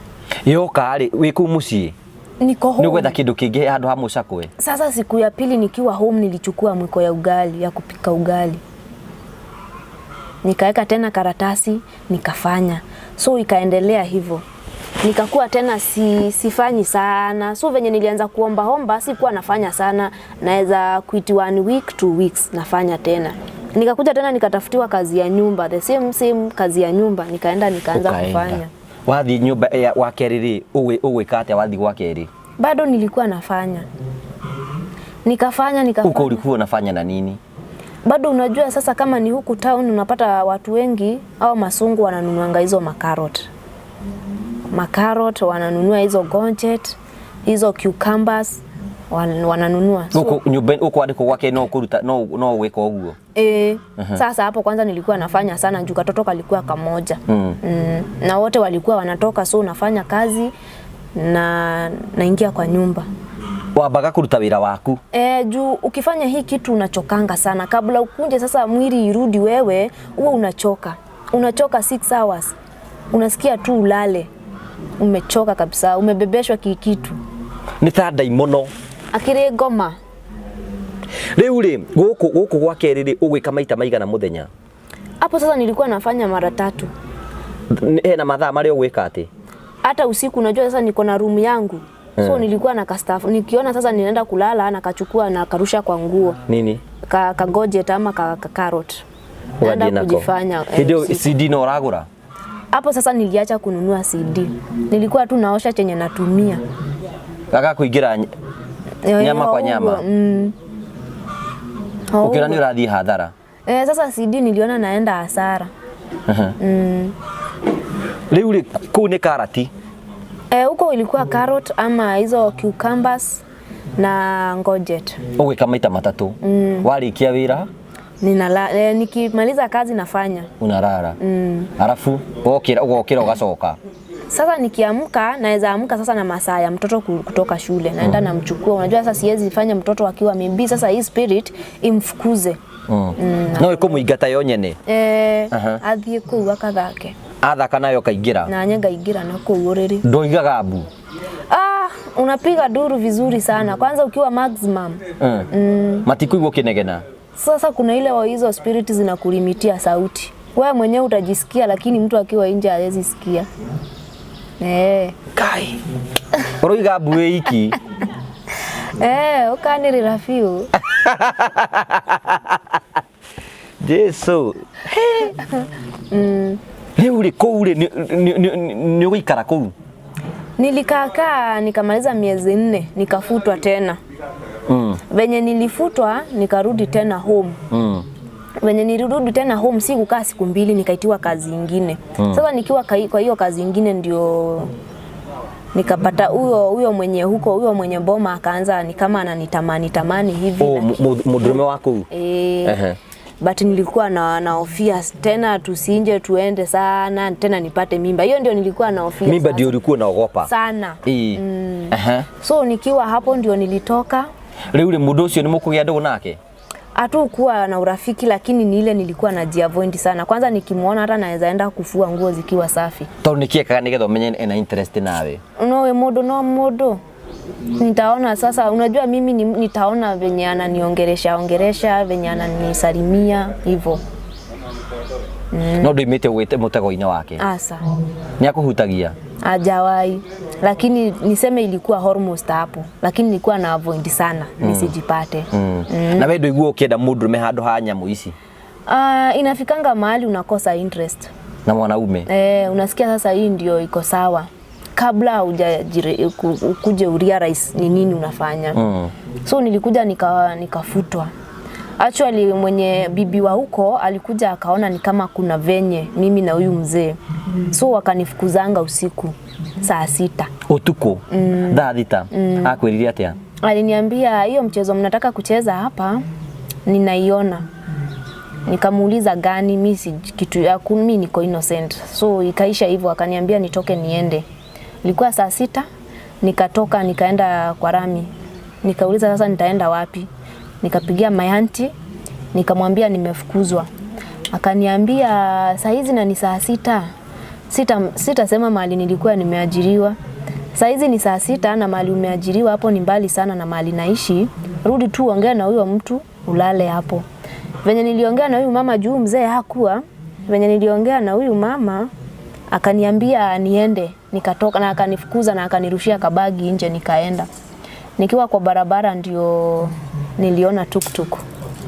Yoka rĩ wĩ kũu mũciĩ? Niko Nĩ home. ũgwetha kĩndũ kĩngĩ handũ ha mũcakwe? Sasa siku ya pili nikiwa home nilichukua mwiko ya ugali, ya kupika ugali. Nikaweka tena karatasi, nikafanya. So ikaendelea hivyo. Nikakuwa tena sifanyi sana. So venye nilianza kuomba omba sikuwa nafanya sana. Naweza quit 1 week, 2 weeks nafanya tena. Nikakuja tena nikatafutiwa kazi ya nyumba, the same same kazi ya nyumba, nikaenda nikaanza Ũkaenda. kufanya. Wathiĩ nyũmba ya wa kerĩ rĩ, ũgwĩka atĩa wathiĩ gwa kerĩ? Bado nilikuwa nafanya. Nikafanya, nikafanya. Huko ulikuwa unafanya na nini? Bado unajua sasa kama ni huku town unapata watu wengi au masungu wananunuanga hizo makarot. Makarot wananunua hizo courgette, hizo cucumbers wananunua. So, Huko nyumba huko andĩkwo gwake no kũruta no gwĩka ũguo. Sasa hapo kwanza nilikuwa nafanya sana juu katoto kalikuwa kamoja. Na wote walikuwa wanatoka, so unafanya kazi na naingia kwa nyumba. Wambaga kũruta wĩra waku. Juu ukifanya hii kitu unachokanga sana. Kabla ukunje sasa mwili irudi wewe, huwa unachoka. Unachoka 6 hours. Unasikia tu ulale. Umechoka kabisa, umebebeshwa kikitu. Nĩ ta ndaimono. Akiri ngoma. Rĩu rĩ, gũkũ gwa kerĩ rĩ, ũgwĩka maita maigana mũthenya? Hapo sasa nilikuwa nafanya mara 3. Hena mathaa marĩa ũgwĩka atĩ? Hata usiku unajua sasa niko na room yangu. So nilikuwa na kastaff. Nikiona sasa ninaenda kulala na kachukua na karusha kwa nguo. Nini? Ka courgette ama ka carrot. Naenda Ũgathiĩ nako. kujifanya, Hĩndĩ ĩyo usiku. CD no ũragũra? Hapo sasa niliacha kununua CD. Nilikuwa tu naosha chenye natumia. Gaga kũingĩra nyama kwa nyama. Ũkĩona nĩ ũrathiĩ hathara. Sasa CD niliona naenda hasara. Rĩu rĩ, kũu nĩ karati. Huko ilikuwa carrot ama hizo cucumbers na courgette. Ũgwĩka maita matatũ. Warĩkia wĩra? Nikimaliza kazi nafanya. Unarara. Alafu ũgokĩra ũgacoka. Sasa nikiamka naweza amka sasa na masaa ya mtoto kutoka shule. Naenda namchukua. Unajua sasa siwezi fanya mtoto akiwa maybe sasa hii spirit imfukuze. No ĩkũmũingata yo nyene. Athiĩ kũu akathake. Athaka nayo kaingĩra. Na nye ngaingĩra na kũu ũrĩrĩ. Ndoigaga mbu. Unapiga duru vizuri sana. Kwanza ukiwa maximum. Matikuigua ũkĩnegena. Sasa kuna ile wa hizo spirit zinakulimitia sauti. Wewe mwenyewe utajisikia lakini mtu akiwa nje hawezi sikia. Kai. Ũroiga mbu wĩ iki. Ũkanĩrĩra biũ. Jesu. Rĩu rĩ, kũu rĩ, nĩ ũgũikara kũu? Nilikaakaa nikamaliza miezi 4 nikafutwa tena. Venye nilifutwa nikarudi tena home. Venye nilirudi tena home si kukaa siku 2 nikaitiwa kazi ingine. Sasa nikiwa kwa hiyo kazi ingine ndio nikapata huyo mwenye huko, huyo mwenye boma akaanza ni kama ananitamani tamani hivi. Oh, mũndũrũme wa kũu? But nilikuwa na nahofia tena tusinje tuende sana tena nipate mimba. Hiyo ndio nilikuwa nahofia. Mimba sasa. ndio ulikuwa unaogopa sana. Ĩĩ. Aha. So nikiwa hapo ndio nilitoka. Rĩu rĩ mũndũ ũcio nĩ mũkũgĩa ndũgũ nake? Hatukuwa na urafiki, lakini ni ile nilikuwa najiavoid sana. Kwanza nikimuona hata naweza enda kufua nguo zikiwa safi. Tondũ nĩkĩ ekaga nĩgetha ũmenye ena interest nawe? Nowe mundu no mundu nitaona sasa. Unajua mimi nitaona venye ananiongeresha ongeresha, venye ananisalimia hivyo. No ndoimĩte ũgwĩte mũtego-inĩ wake? Asa Nĩ akũhutagia? Hajawahi, lakini niseme ilikuwa almost hapo, lakini nilikuwa na avoid sana nisijipate. Na we ndũigua ũkĩenda mũndũrũme handũ ha nyamũ ici? Inafikanga mahali unakosa interest Na mwanaume? Unasikia sasa hii ndio iko sawa kabla ukuje urealize ni nini unafanya. So nilikuja nikafutwa. Actually mwenye bibi wa huko alikuja akaona ni kama kuna venye mimi na huyu mzee. So wakanifukuzanga usiku saa 6. Utuku? Thaa 6? Akwĩrire atĩa? Aliniambia hiyo mchezo mnataka kucheza hapa ninaiona. Nikamuuliza gani, mi si kitu ya mi niko innocent. So ikaisha hivyo, akaniambia nitoke niende. Ilikuwa saa 6, nikatoka nikaenda kwa Rami. Nikauliza sasa nitaenda wapi? Nikapigia my auntie, nikamwambia nimefukuzwa. Akaniambia saa hizi na ni saa 6. Sitasema mahali nilikuwa nimeajiriwa. Saa hizi ni saa 6 na mahali umeajiriwa hapo ni mbali sana na mahali naishi. Rudi tu ongea na huyo mtu ulale hapo. Venye niliongea na huyu mama juu mzee hakuwa, venye niliongea na huyu mama akaniambia niende, nikatoka na akanifukuza na akanirushia kabagi nje nikaenda. Nikiwa kwa barabara ndio niliona tuktuk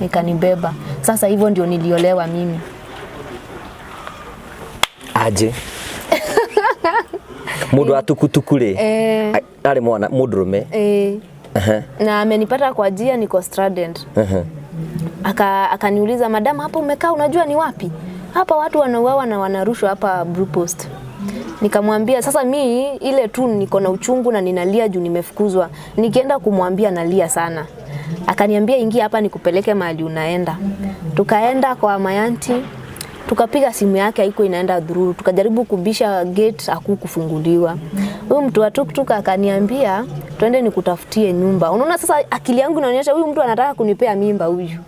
ikanibeba. Sasa hivyo ndio niliolewa mimi. Aje. Mundu wa tukutuku ri ari mwana mundurume. Na amenipata kwa njia niko stranded. Akaniuliza madam, hapo umekaa unajua ni wapi? Hapa watu wanauawa na wanarushwa hapa Blue Post. Nikamwambia sasa mi ile tu niko na uchungu na ninalia juu nimefukuzwa. Nikienda kumwambia nalia sana. Akaniambia ingia hapa nikupeleke mahali unaenda. Tukaenda kwa mayanti, tukapiga simu yake haiko inaenda dhururu. Tukajaribu kubisha gate hakukufunguliwa. Huyu mtu wa tuktuk akaniambia twende nikutafutie nyumba. Unaona sasa akili yangu inaonyesha huyu mtu anataka kunipea mimba huyu.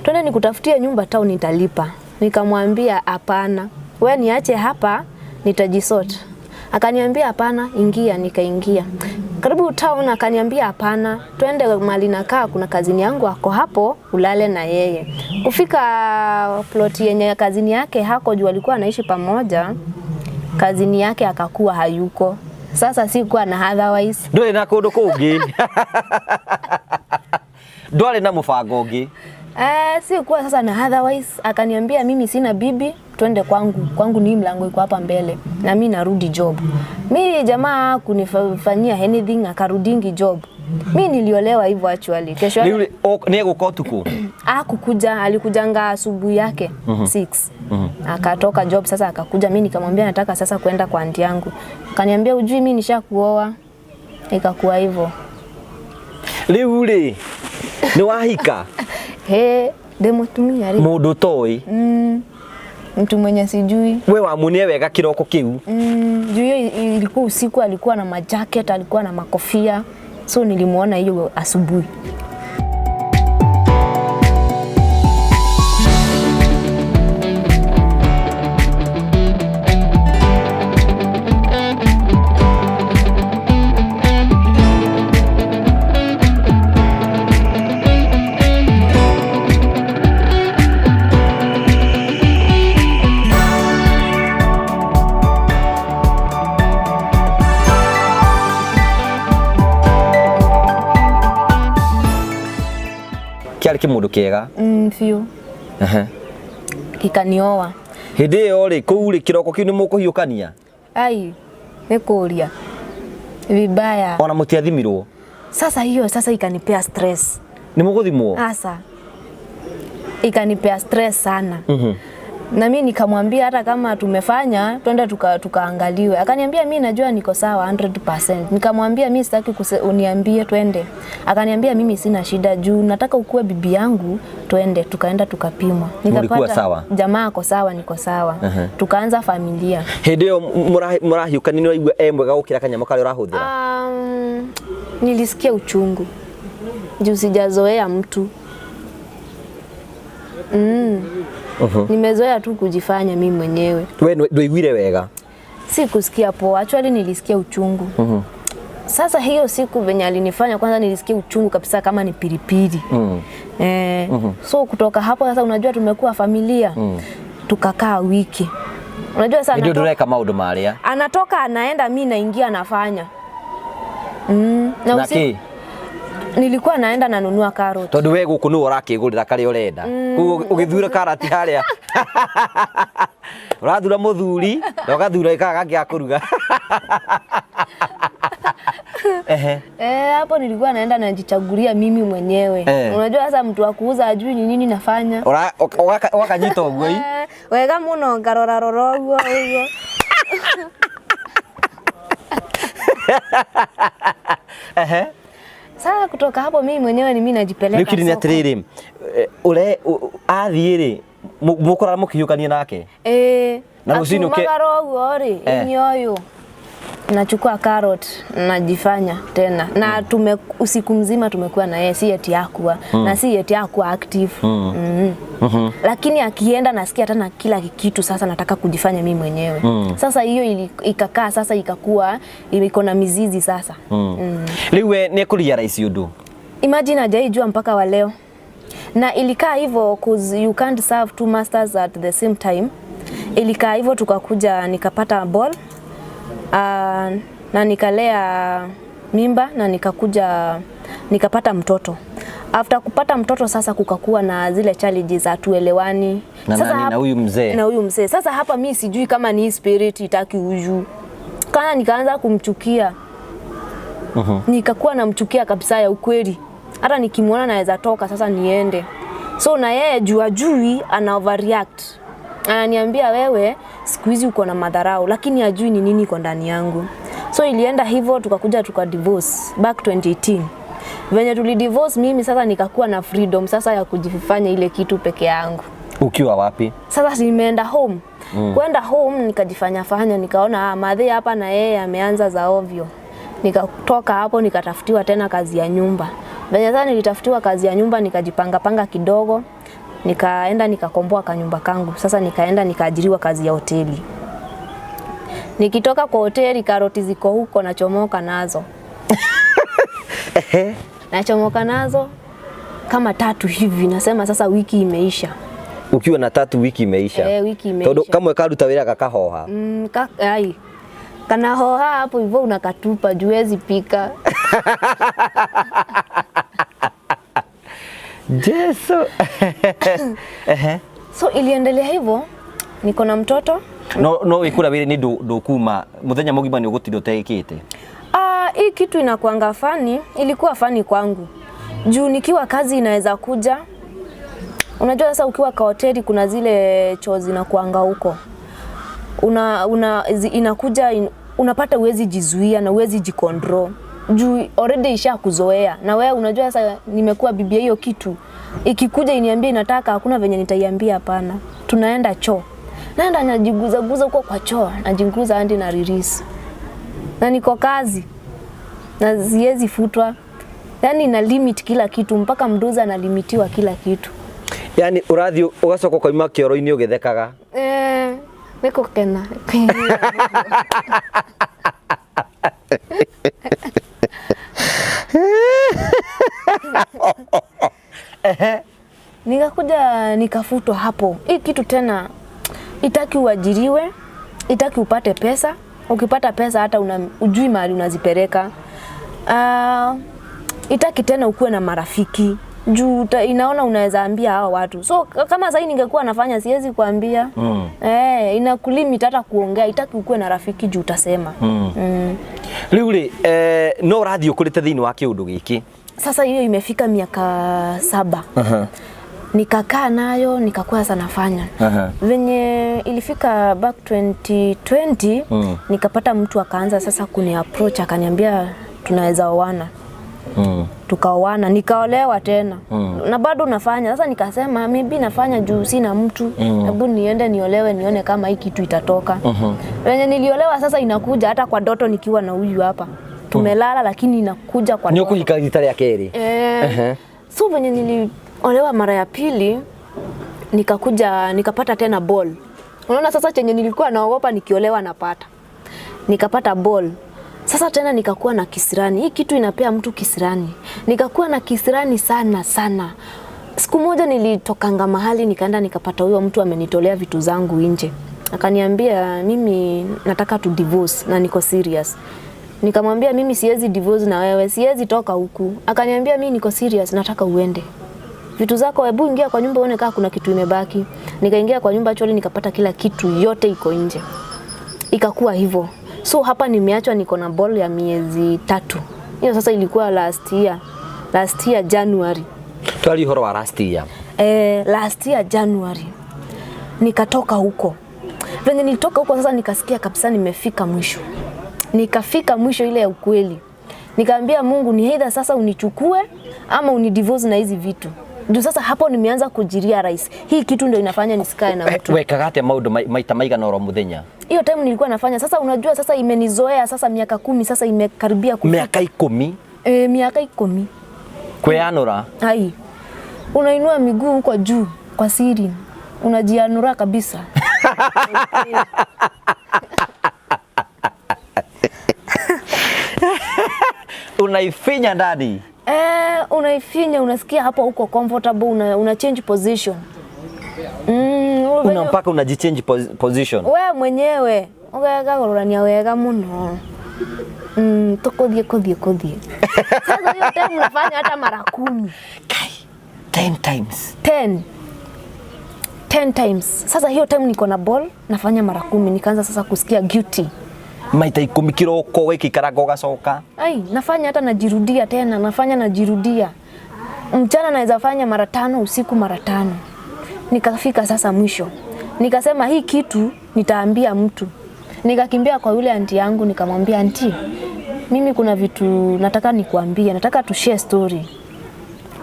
Twende nikutafutie nyumba town nitalipa. Nikamwambia hapana, wewe niache hapa nitajisort. Akaniambia hapana, ingia. Nikaingia. Karibu town akaniambia hapana, twende mahali nakaa kuna kazini yangu ako hapo ulale na yeye. Kufika plot yenye kazini yake hako juu alikuwa anaishi pamoja, kazini yake akakuwa hayuko. Sasa sikuwa na otherwise. Ndwari na kundu kungi. Ndwari na mubango ungi. Sikuwa sasa na otherwise. Akaniambia mimi sina bibi, twende kwangu. Kwangu ni mlango iko hapa mbele na mimi narudi job. Mimi jamaa kunifanyia anything akarudingi job. Mimi niliolewa hivyo actually. Kesho yake ni eguka utuku? Hakukuja, alikujanga asubuhi yake 6. Akatoka job sasa akakuja, mimi nikamwambia nataka sasa kwenda kwa aunti yangu. Akaniambia ujui mimi nishakuoa. Ikakuwa hivyo. Riu ri ni wahika? He, ndemutumia ri. Mundu toi. Mtu mwenye sijui. We wamunie wega kiroko kiu. Juu hiyo ilikuwa usiku, alikuwa na majacket, alikuwa na makofia. So nilimuona hiyo asubuhi. Kiarĩ kĩmũndũ kĩega? Biũ. Gĩkanioa. Hĩndĩ ĩyo rĩ, kũu rĩ, kĩroko kĩu nĩ mũkũhiũkania? Ai, nĩ kũria. Vibaya. Ona mũtiathimirwo? Sasa hiyo sasa ikanipea stress. Nĩ mũgũthimwo? Asa. Ikanipea stress sana. Na mi nikamwambia hata kama tumefanya twende tukaangaliwe. Akaniambia mi najua niko sawa 100%. Nikamwambia mi sitaki uniambie twende. Akaniambia mimi sina shida juu nataka ukuwe bibi yangu, twende. Tukaenda tukapimwa. Mulikuwa sawa? Jamaa ako sawa, niko sawa. Tukaanza familia. Hĩndĩ ĩyo mũrahiũkania nĩ ũraigua e mwega gũkĩra kanyamũ karĩa ũrahũthĩra? Nilisikia uchungu juu sijazoea mtu. Nimezoea tu kujifanya mimi mwenyewe. We ndwaiguire wega? Si kusikia poa, actually nilisikia uchungu. Sasa hiyo siku venye alinifanya kwanza nilisikia uchungu kabisa kama ni pilipili. So kutoka hapo sasa unajua tumekuwa familia. Tukakaa wiki. Unajua sasa Ndio ndũreka maũndũ marĩa. Anatoka anaenda, mimi naingia nafanya. Na Na kĩ? Nilikuwa naenda nanunua carrot. Tondu we guku niwe urakigurira karia urenda. Koguo ugithura karati haria. Urathura muthuri na ugathura ikaga gangĩ ga kuruga. Ehe. Hapo nilikuwa naenda najichagulia mimi mwenyewe. Unajua sasa mtu wa kuuza ajui ni nini nafanya. Wakanyita uguo i? Wega muno ngarora rora uguo uguo. Ehe. Sasa kutoka hapo mimi mwenyewe ni mimi najipeleka. Rĩu kiri nĩ soko. atĩrĩrĩ, ure athiĩ rĩ, mũkũrara mũkĩhiũkania nake? Na rũcinĩ ũke- Akiumagara ũguo rĩ, ini ũyũ. Nachukua carrot najifanya tena. Na usiku mzima tumekuwa na yeye, si eti hakuwa. Na si eti hakuwa active. Lakini akienda nasikia tena kila kitu sasa nataka kujifanya mimi mwenyewe. Sasa hiyo ikakaa sasa ikakuwa iko na mizizi sasa. Rĩu we nĩ ekũrealize ũndũ? Imagine hajaijua mpaka wa leo. Na ilikaa hivyo because you can't serve two masters at the same time. Ilikaa hivyo tukakuja nikapata ball. Na nikalea mimba na nikakuja nikapata mtoto. After kupata mtoto sasa kukakuwa na zile challenges za tuelewani. Na Sasa nani? Na huyu mzee? Na huyu mzee. Sasa hapa mi sijui kama ni spirit itaki huyu. Kana nikaanza kumchukia. Nikakuwa namchukia kabisa ya ukweli. Hata nikimuona naweza toka sasa niende. So na yeye juu ajui ana overreact. Ananiambia wewe siku hizi uko na madharau, lakini ajui ni nini iko ndani yangu. So ilienda hivyo tukakuja tuka divorce back 2018. Venye tuli divorce mimi sasa nikakuwa na freedom sasa ya kujifanya ile kitu peke yangu. Ukiwa wapi? Sasa nimeenda home. Kwenda home nikajifanya fanya, nikaona madhe hapa na yeye ameanza za ovyo. Nikatoka hapo nikatafutiwa tena kazi ya nyumba. Venye sasa nilitafutiwa kazi ya nyumba nikajipanga panga kidogo. Nikaenda nikakomboa kanyumba kangu. Sasa nikaenda nikaajiriwa kazi ya hoteli. Nikitoka kwa hoteli karoti ziko huko nachomoka nazo. Nachomoka nazo kama 3 hivi, nasema sasa wiki imeisha. Ukiwa na 3 wiki imeisha. Wiki imeisha. Tondu kamwe karuta wira gakahoha. Ai. Kana hoha hapo hivyo unakatupa juu huwezi pika. Jesu. So iliendelea hivyo, niko na mtoto. No, no wikura wira ni ndukuma muthenya mugima ni ugutinda utekite. Hii kitu inakuanga fani, ilikuwa fani kwangu. Juu nikiwa kazi inaweza kuja. Unajua sasa ukiwa kwa hoteli kuna zile choo zinakuanga huko. Inakuja unapata huwezi jizuia na huwezi jicontrol. Juu already ishakuzoea. Na wewe unajua sasa nimekuwa bibi hiyo kitu. Ikikuja iniambie inataka, hakuna venye nitaiambia hapana. Tunaenda choo. Naenda najiguza guza huko kwa choo, najiguza hadi na release. Na niko kazi. Na siwezi futwa. Yaani na limit kila kitu mpaka mduza na limitiwa kila kitu. Yaani urathi ugacoka ukauma kioro-inĩ ũgĩthekaga. Niko kena. Nikakuja nikafutwa hapo. Hii kitu tena itaki uajiriwe, itaki upate pesa. Ukipata pesa hata ujui mahali unazipeleka. Itaki tena ukuwe na marafiki. Juu inaona unaweza ambia hao watu. So kama sasa ningekuwa nafanya siwezi kuambia. Inakulimit hata kuongea, itaki ukuwe na rafiki juu utasema. Rĩu rĩ, no ũrathiĩ ũkũrĩte thĩinĩ wa kĩũndũ gĩkĩ. Sasa hiyo imefika miaka 7. Nikakaa nayo, nikakuwa sasa nafanya. Venye ilifika back 2020, nikapata mtu akaanza sasa kuni approach, akaniambia tunaweza oana. Tukaoana, nikaolewa tena. Na bado nafanya. Sasa nikasema maybe nafanya juu sina mtu, hebu niende niolewe nione kama hii kitu itatoka. Venye niliolewa sasa inakuja hata kwa ndoto nikiwa na huyu hapa. Tumelala lakini inakuja kwa Nĩ ndoto. ũkũhika rita rĩa kerĩ? Eh, so venye niliolewa mara ya pili, nikakuja nikapata tena ball. Unaona sasa chenye nilikuwa naogopa nikiolewa napata. Nikapata ball. Sasa tena nikakuwa na kisirani. Hii kitu inapea mtu kisirani. Nikakuwa na kisirani sana sana. Siku moja nilitokanga mahali nikaenda nikapata huyo mtu amenitolea vitu zangu nje. Akaniambia mimi nataka tu divorce na niko serious. Nikamwambia mimi siwezi divorce na wewe, siwezi toka huku. Akaniambia mimi niko serious, nataka uende. Vitu zako, hebu ingia kwa nyumba uone kama kuna kitu imebaki. Nikaingia kwa nyumba actually nikapata kila kitu yote iko nje. Ikakuwa hivyo. So hapa nimeachwa niko na ball ya miezi 3. Hiyo sasa ilikuwa last year. Last year January. Twari ũhoro wa last year. Last year January nikatoka huko. Venye nilitoka huko sasa nikasikia kabisa nimefika mwisho. Nikafika mwisho ile ya ukweli. Nikaambia Mungu ni either sasa unichukue ama unidivorce na hizi vitu. Juu sasa hapo nimeanza kujirealize. Hii kitu ndio inafanya nisikae na mtu. Wekaga atĩa maũndũ maita maigana oro mũthenya? Hiyo time nilikuwa nafanya. Sasa unajua sasa imenizoea sasa miaka 10 sasa imekaribia kufika. Miaka 10? Miaka 10. Kwĩyanũra? Ai. Unainua miguu huko juu kwa siri. Unajianura kabisa. Unaifinya ndani. Unaifinya, unasikia hapo uko comfortable, una change position. Una mpaka unajichange position. We mwenyewe ugekagurania wega muno. Tukuthie kuthie kuthie. Sasa hiyo time unafanya hata mara 10. Kai, 10 times. 10. 10 times. Sasa hiyo time niko na ball nafanya mara 10, nikaanza sasa kusikia guilty. Maita 10 kiroko wikikaraga ugacoka. Ai, nafanya hata najirudia tena, nafanya najirudia. Mchana naweza fanya mara 5, usiku mara 5. Nikafika sasa mwisho. Nikasema hii kitu nitaambia mtu. Nikakimbia kwa yule auntie yangu nikamwambia auntie, mimi kuna vitu nataka nikuambie, nataka tu share story.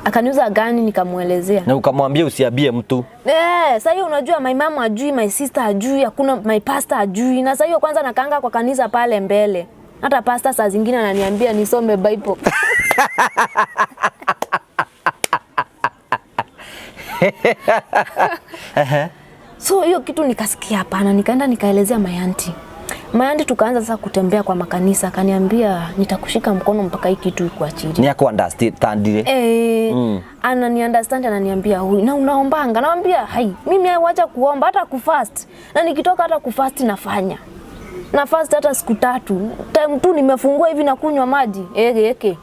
Akaniuza gani, nikamuelezea. Na ukamwambia usiambie mtu. Sasa hiyo unajua my mom hajui, my sister hajui, hakuna my pastor hajui. Na sasa hiyo kwanza nakaanga kwa kanisa pale mbele. Hata pastor saa zingine ananiambia nisome Bible. So hiyo kitu nikasikia hapana, nikaenda nikaelezea my auntie. My auntie tukaanza sasa kutembea kwa makanisa, akaniambia nitakushika mkono mpaka hii kitu ikuachilie. Ni aku understand. Anani understand, ananiambia huyu na unaombanga? Naambia hai, mimi wacha kuomba hata kufast. Na nikitoka hata kufast nafanya. Na fast hata siku 3. Time tu nimefungua hivi na kunywa maji. Eke eke.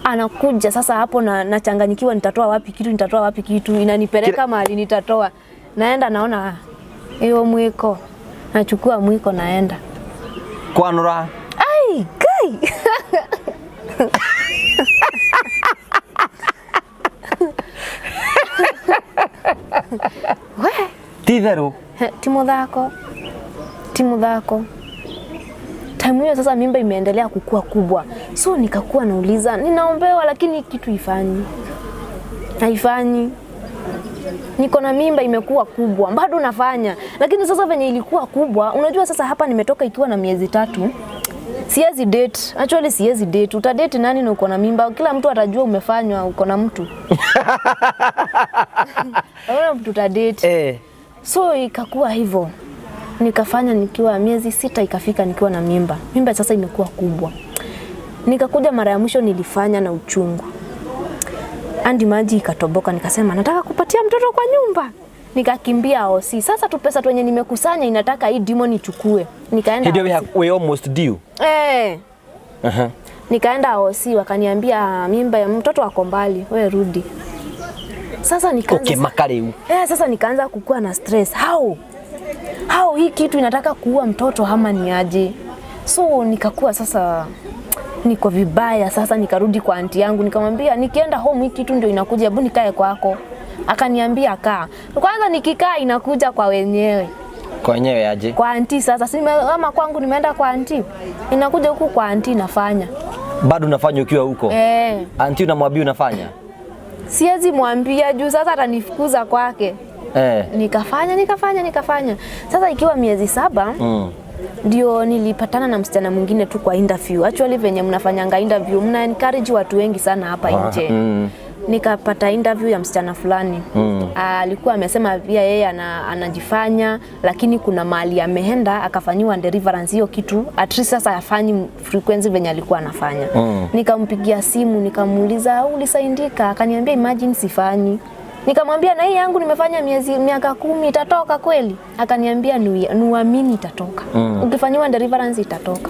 Anakuja sasa hapo na nachanganyikiwa, nitatoa wapi kitu, nitatoa wapi kitu, inanipeleka mahali nitatoa. Naenda naona hiyo mwiko. Nachukua mwiko naenda. Kwanura. Ai, kai. We. Ti theru. Ti muthako. Ti muthako. Time hiyo sasa mimba imeendelea kukua kubwa. So nikakuwa nauliza, ninaombewa lakini kitu ifanyi. Haifanyi. Niko na mimba imekuwa kubwa, bado nafanya. Lakini sasa venye ilikuwa kubwa, unajua sasa hapa nimetoka ikiwa na miezi 3. Siwezi date. Actually siwezi date. Utadate nani na uko na mimba? Kila mtu atajua umefanywa uko na mtu. Hakuna mtu utadate. So ikakuwa hivyo. Nikafanya nikiwa miezi 6 ikafika nikiwa na mimba. Mimba sasa imekuwa kubwa. Nikakuja mara ya mwisho nilifanya na uchungu. Andi maji ikatoboka, nikasema nataka kupatia mtoto kwa nyumba. Nikakimbia OC. Sasa tu pesa tu nimekusanya inataka hii demon ichukue. Nikaenda Ndio we almost due. Nikaenda OC wakaniambia mimba ya mtoto wako mbali, wewe rudi. Sasa nikaanza Okay, makariu. Sasa nikaanza kukua na stress. How? How hii kitu inataka kuua mtoto ama ni aje? So nikakuwa sasa niko vibaya. Sasa nikarudi kwa auntie yangu nikamwambia nikienda home hii kitu ndio inakuja, hebu nikae kwako. Akaniambia kaa. Kwanza nikikaa inakuja kwa wenyewe. Kwa wenyewe aje? Kwa auntie sasa, si ama kwangu nimeenda kwa auntie. Inakuja huku kwa auntie nafanya. Bado unafanya ukiwa huko? Eh. Auntie unamwambia unafanya? Siwezi mwambia juu sasa atanifukuza kwake. Nikafanya, nikafanya, nikafanya. Sasa ikiwa miezi 7 ndio nilipatana na msichana mwingine tu kwa interview. Actually venye mnafanyanga interview, mna encourage watu wengi sana hapa nje. Nikapata interview ya msichana fulani. Alikuwa amesema pia yeye anajifanya, lakini kuna mahali ameenda akafanyiwa deliverance hiyo kitu. At least sasa hafanyi frequency venye alikuwa anafanya. Nikampigia simu nikamuuliza ulisaidika? Akaniambia imagine sifanyi. Nikamwambia na hii yangu nimefanya miaka 10 itatoka kweli? Akaniambia nuamini itatoka. Ukifanyiwa deliverance itatoka.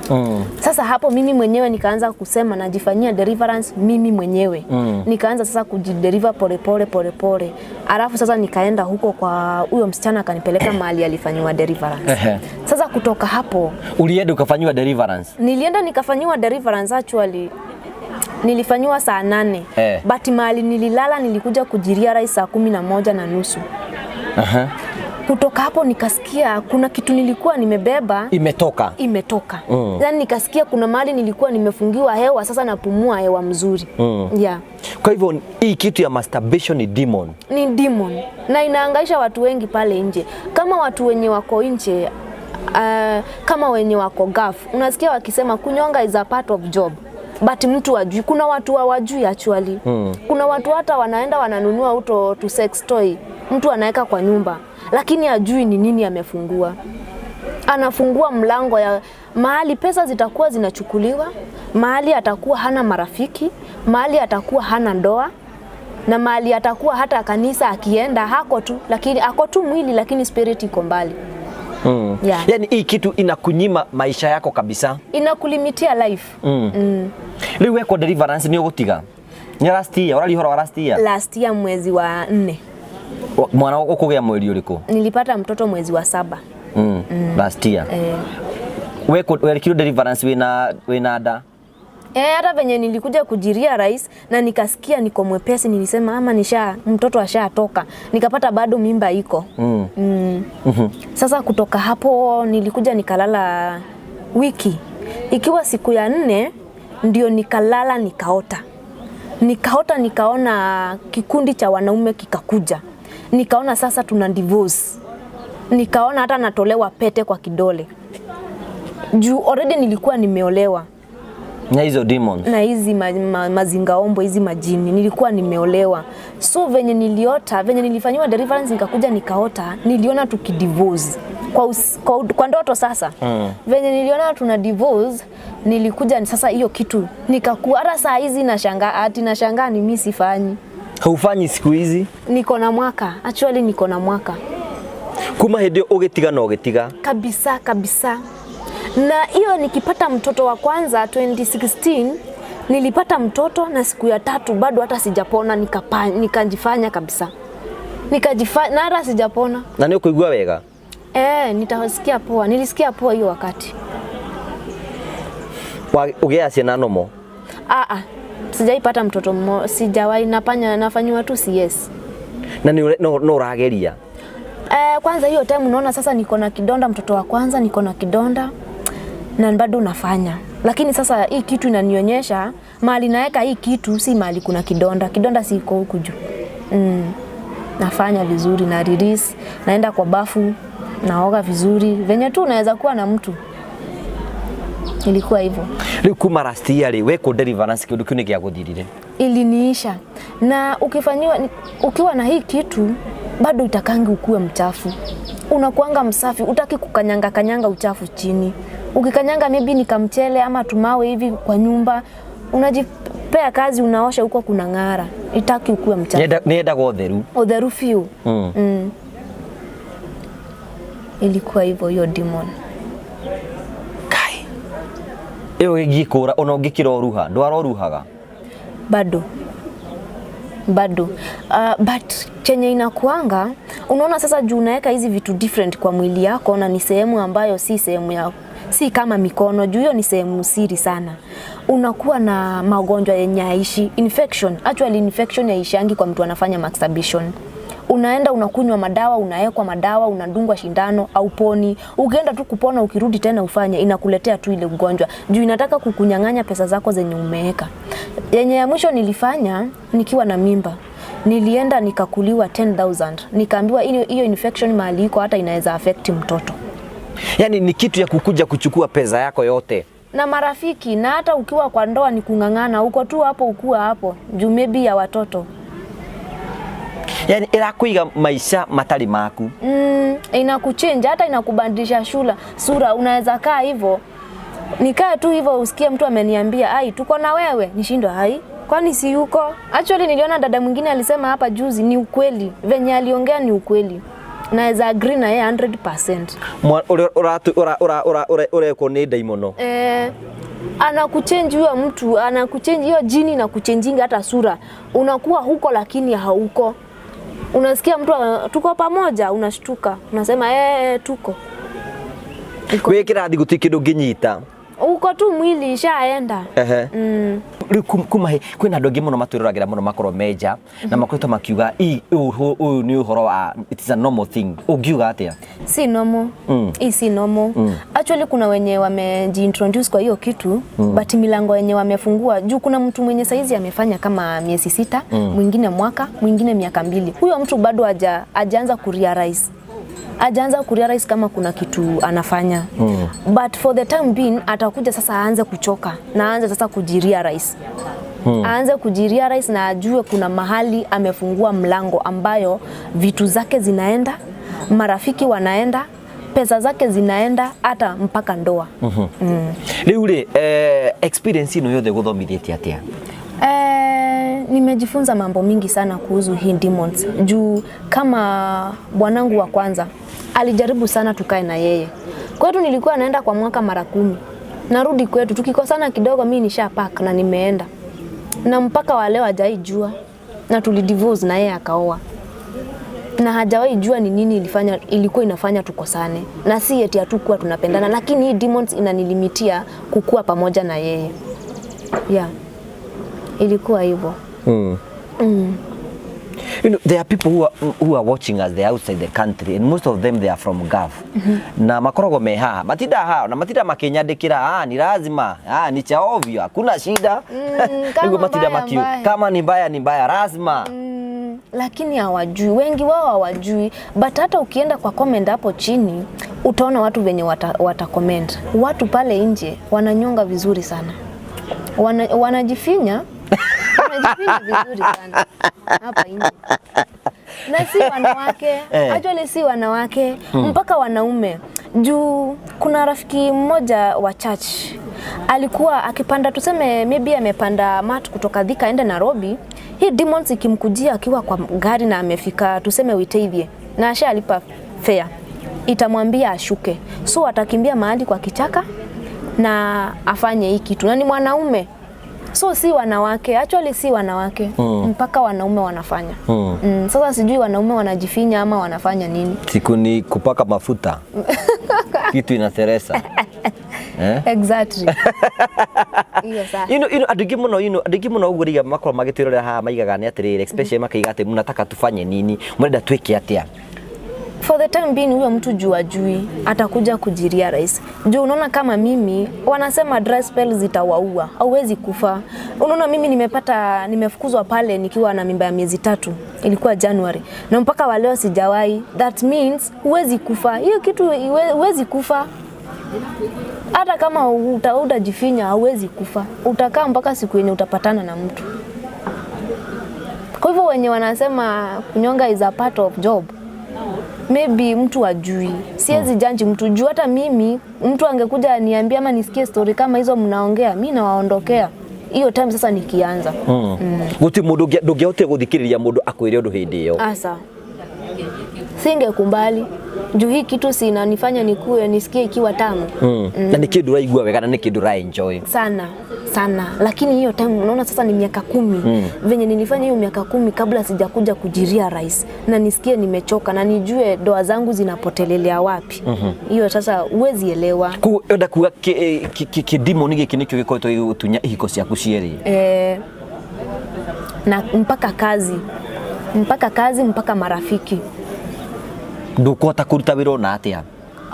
Sasa hapo mimi mwenyewe nikaanza kusema najifanyia deliverance mimi mwenyewe. Nikaanza sasa kujideliver pole pole pole pole. Alafu sasa nikaenda huko kwa huyo msichana akanipeleka mahali alifanyiwa deliverance. Sasa kutoka hapo ulienda ukafanyiwa deliverance? Nilienda nikafanyiwa deliverance actually. Nilifanyiwa saa 8. But mahali nililala nilikuja kujirealize saa 11:30. Kutoka hapo nikasikia kuna kitu nilikuwa nimebeba imetoka. Imetoka. Yaani nikasikia kuna mahali nilikuwa nimefungiwa hewa, sasa napumua hewa mzuri. Yeah. Kwa hivyo hii kitu ya masturbation ni demon. Ni demon. Na inahangaisha watu wengi pale nje. Kama watu wenye wako nje, kama wenye wako Gulf, unasikia wakisema kunyonga is a part of job. But mtu hajui. Kuna watu hawajui actually. Kuna watu hata wanaenda wananunua uto to sex toy, mtu anaweka kwa nyumba, lakini hajui ni nini amefungua. Anafungua mlango ya mahali pesa zitakuwa zinachukuliwa, mahali atakuwa hana marafiki, mahali atakuwa hana ndoa, na mahali atakuwa hata kanisa akienda hako tu, lakini ako tu mwili lakini spirit iko mbali. Yeah. Yaani hii kitu inakunyima maisha yako kabisa. Inakulimitia life. Rĩu wekwo deliverance nĩ ũgũtiga? Nĩ last year, ũraria ũhoro wa last year? Last year mwezi wa 4. Mwana ũkũgĩa mweri ũrĩkũ? Nilipata mtoto mwezi wa 7. Last year. Wekirwo deliverance wĩna nda? Hata venye nilikuja kujirealize na nikasikia niko mwepesi, nilisema ama nisha mtoto ashatoka. Nikapata bado mimba iko. Sasa kutoka hapo nilikuja nikalala wiki. Ikiwa siku ya 4 ndio nikalala nikaota. Nikaota nikaona kikundi cha wanaume kikakuja. Nikaona sasa tuna divorce. Nikaona hata natolewa pete kwa kidole. Juu already nilikuwa nimeolewa. Na hizo demons. Na hizi mazingaombo, hizi majini, nilikuwa nimeolewa. So venye niliota, venye nilifanyiwa deliverance nikakuja nikaota, niliona tukidivorce. Kwa ndoto sasa. Venye niliona tuna divorce, nilikuja sasa hiyo kitu nikakuwa hata saa hizi nashangaa, ati nashangaa ni mimi sifanyi. Haufanyi siku hizi? Niko na mwaka. Actually niko na mwaka. Kuma hĩndĩ ũgĩtiga na ũgĩtiga? Kabisa kabisa. Na hiyo nikipata mtoto wa kwanza 2016 nilipata mtoto na siku ya 3 bado hata sijapona, nikajifanya kabisa. Nikajifanya na hata sijapona. Na nĩ ũkũigua wega? Nitasikia poa. Nilisikia poa hiyo wakati. Ũgĩa ciana nomo? Sijaipata mtoto sijawahi, nafanywa tu CS. Na nĩ no ũrageria? Kwanza hiyo time unaona sasa niko na kidonda, mtoto wa kwanza niko na kidonda na bado nafanya. Lakini sasa hii kitu inanionyesha mahali naeka hii kitu si mahali kuna kidonda. Kidonda si iko huku juu. Nafanya vizuri na release, naenda kwa bafu, naoga vizuri. Venye tu unaweza kuwa na mtu. Ilikuwa hivyo. Rĩu kuma last year rĩ, wekwo deliverance kĩndũ kĩu nĩ gĩagũthirire? Iliniisha. Na ukiwa na hii kitu bado itakangi ukuwe mchafu. Unakuanga msafi, utaki kukanyanga kanyanga uchafu chini. Ukikanyanga maybe ni kamchele ama tumawe hivi kwa nyumba, unajipea kazi unaosha huko kuna ng'ara. Itaki ukuwe mchafu. Niendaga ũtheru. Ũtheru fiu. Ilikuwa hivyo hiyo demon. Kai. Ĩyo ĩngĩkũra ona ũngĩkĩra ũruha, ndwaroruhaga? Bado. Bado. But chenye inakuanga, unaona sasa juu unaweka hizi vitu different kwa mwili yako na ni sehemu ambayo si sehemu ya, si kama mikono, juu hiyo ni sehemu siri sana. Unakuwa na magonjwa yenye haishi, infection. Actually infection haishangi kwa mtu anafanya masturbation. Unaenda unakunywa madawa, unawekwa madawa, unadungwa shindano, hauponi. Ukienda tu kupona, ukirudi tena ufanye, inakuletea tu ile ugonjwa juu inataka kukunyang'anya pesa zako zenye umeweka. Yenye ya mwisho nilifanya nikiwa na mimba, nilienda nikakuliwa 10,000, nikaambiwa hiyo hiyo infection mahali iko hata inaweza affect mtoto. Yani ni kitu ya kukuja kuchukua pesa yako yote. Na marafiki, na hata ukiwa kwa ndoa ni kung'ang'ana, uko tu hapo, ukuwa hapo juu maybe ya watoto. Yani ĩrakũiga maica matarĩ maku. Inakuchange, hata inakubadilisha shula sura. Unaweza kaa hivyo, nikae tu hivyo, usikie mtu ameniambia, "Ai, tuko na wewe," nishindwa, "Ai, kwani si yuko?" Actually niliona dada mwingine alisema hapa juzi, ni ukweli venye aliongea, ni ukweli, naweza agree na yeye 100%. Ũrĩa ũrekwo nĩ ndaimono. Eh, anakuchange huyo mtu, anakuchange hiyo jini na kuchanginga hata sura, unakuwa huko lakini hauko. Unasikia mtu "Tuko pamoja," unashtuka, unasema, "Eh, tuko." Wĩ kĩrathi gũtirĩ kĩndũ ũngĩnyita. Uko tu, mwili ishaenda. Ehe. Rĩu kuma kwĩna andũ aingĩ mũno matwĩroragĩra mũno makorwo menja na makoretwo makiuga, "Ũyũ nĩ ũhoro wa, it is a normal thing." Ũngiuga atĩa? Si normal. Hii si normal. Actually kuna wenye wamejiintroduce kwa hiyo kitu, but milango yenye wamefungua juu, kuna mtu mwenye saizi amefanya kama miezi 6, mwingine mwaka, mwingine miaka 2. Huyo mtu bado hajaanza kurealize, hajaanza kurealize kama kuna kitu anafanya, but for the time being atakuja sasa aanze kuchoka na aanze sasa kujirealize, aanze kujirealize na ajue kuna mahali amefungua mlango ambayo vitu zake zinaenda, marafiki wanaenda, pesa zake zinaenda, hata mpaka ndoa. Rĩu rĩ, experience ĩno yothe gũthomithĩtie atĩa? Eh, nimejifunza mambo mingi sana kuhusu hii demons juu kama bwanangu wa kwanza alijaribu sana tukae na yeye. Kwetu nilikuwa naenda kwa mwaka mara 10, narudi kwetu, tukikosana kidogo mi nisha pack na nimeenda, na mpaka wa leo hajaijua, na tulidivorce na yeye akaoa na hajawahi jua ni nini ilifanya, ilikuwa inafanya tukosane, na si eti hatukuwa tunapendana, lakini hii demons inanilimitia kukua pamoja na yeye. Yeah, ilikuwa hivyo. You know, there are people who are watching us, they are outside the country, and most of them, they are from Gulf. Na makoragwo me haha, matinda haha na matinda makinyandĩkĩra, "Ah, ni lazima, ah, ni cha ovyo, hakuna shida." Kama Nĩguo matinda mbaya, makiu mbaya. Kama ni mbaya ni mbaya, lazima. Lakini hawajui, wengi wao hawajui, but hata ukienda kwa comment hapo chini utaona watu venye wata comment. Watu pale nje wananyonga vizuri sana, wanajifinya wanajifinya vizuri sana hapa nje, na si wanawake, actually si wanawake, mpaka wanaume. Juu kuna rafiki mmoja wa church alikuwa akipanda, tuseme maybe amepanda mat kutoka Thika aende Nairobi, hii demons ikimkujia akiwa kwa gari na amefika tuseme Witeithie na ashalipa fare, itamwambia ashuke, so atakimbia mahali kwa kichaka na afanye hii kitu, na ni mwanaume. So si wanawake, actually si wanawake, mpaka wanaume wanafanya. Sasa sijui wanaume wanajifinya ama wanafanya nini. Siku ni kupaka mafuta, kitu inateresa, eh? Exactly. Hiyo sasa. Andũ aingĩ mũno, andũ aingĩ mũno ũguo rĩrĩa makorwo magĩtwĩrorera haha maigaga nĩ atĩrĩrĩ, especially makaiga atĩ mnataka tufanye nini, mrenda twĩke atĩa? For the time being huyo mtu juu ajui atakuja kujirealize. Juu unaona kama mimi, wanasema dry spell zitawaua, hauwezi kufa. Unaona mimi nimepata, nimefukuzwa pale nikiwa na mimba ya miezi 3, ilikuwa January, na mpaka wa leo sijawahi. That means huwezi kufa hiyo kitu, huwezi kufa hata kama utajifinya, hauwezi kufa, utakaa mpaka siku yenye utapatana na mtu. Kwa hivyo wenye wanasema kunyonga is a part of job, maybe mtu ajui. Siwezi judge mtu juu hata mimi mtu angekuja aniambia ama nisikie story kama hizo mnaongea, mi nawaondokea hiyo time sasa nikianza. Guti mundu ndũngĩahotire gũthikĩrĩria mũndũ akwĩre ũndũ hĩndĩ ĩyo. Asa singekubali juu hii kitu si inanifanya nikue nisikie ikiwa tamu. Na nĩ kĩndũ ũraigua wega na nĩ kĩndũ ũra enjoy. Sana sana, lakini hiyo time unaona sasa ni miaka 10, venye nilifanya hiyo miaka 10 kabla sijakuja kujirealize na nisikie nimechoka na nijue ndoa zangu zinapotelelea wapi, hiyo sasa huwezi elewa. Koguo enda kuga kĩndimoni gĩkĩ nĩkĩo gĩkoretwo gĩgũtunya ihiko ciaku cierĩ? Eh, na mpaka kazi. Mpaka kazi, mpaka marafiki. Ndũkũhota kũruta wĩra ona atĩa.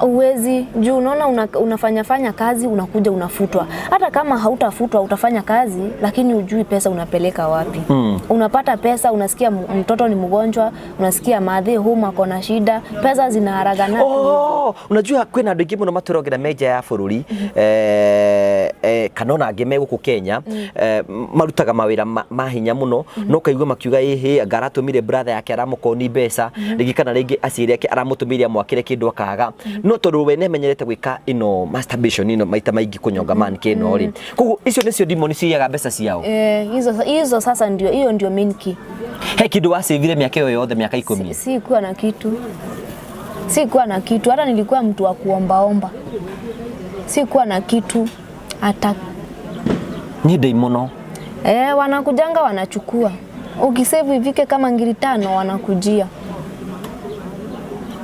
Uwezi juu unaona unafanya fanya kazi, unakuja unafutwa. Hata kama hautafutwa utafanya kazi, lakini ujui pesa unapeleka wapi. Unapata pesa, unasikia mtoto ni mgonjwa, unasikia madhe home ako na shida, pesa zinaharagana. Oh, unajua kwĩna andũ aingĩ mũno matũrogera me nja ya bũrũri, kana ona angĩ me gũkũ Kenya, marutaga mawĩra ma hinya mũno, no ũkaigua makiuga ĩhĩ anga aratũmire brother yake aramũkoni mbeca rĩngĩ, kana rĩngĩ aciari ake aramũtũmĩire amwakĩre kĩndũ akaga, no tondũ we nĩamenyerete gwĩka ĩno masturbation ĩno maita maingĩ, kũnyonga man kĩno rĩ, koguo icio nĩcio demon ciiyaga mbeca ciao. Eh, hizo sasa ndio, hiyo ndio main key. He kĩndũ wacĩvire mĩaka ĩyo yothe, mĩaka 10? Sikuwa na kitu, sikuwa na kitu, hata nilikuwa mtu wa kuombaomba, sikuwa na kitu hata. Nĩ ndaimono. Eh, wanakujanga wanachukua. Ukisave ifike kama ngiri 5 wanakujia.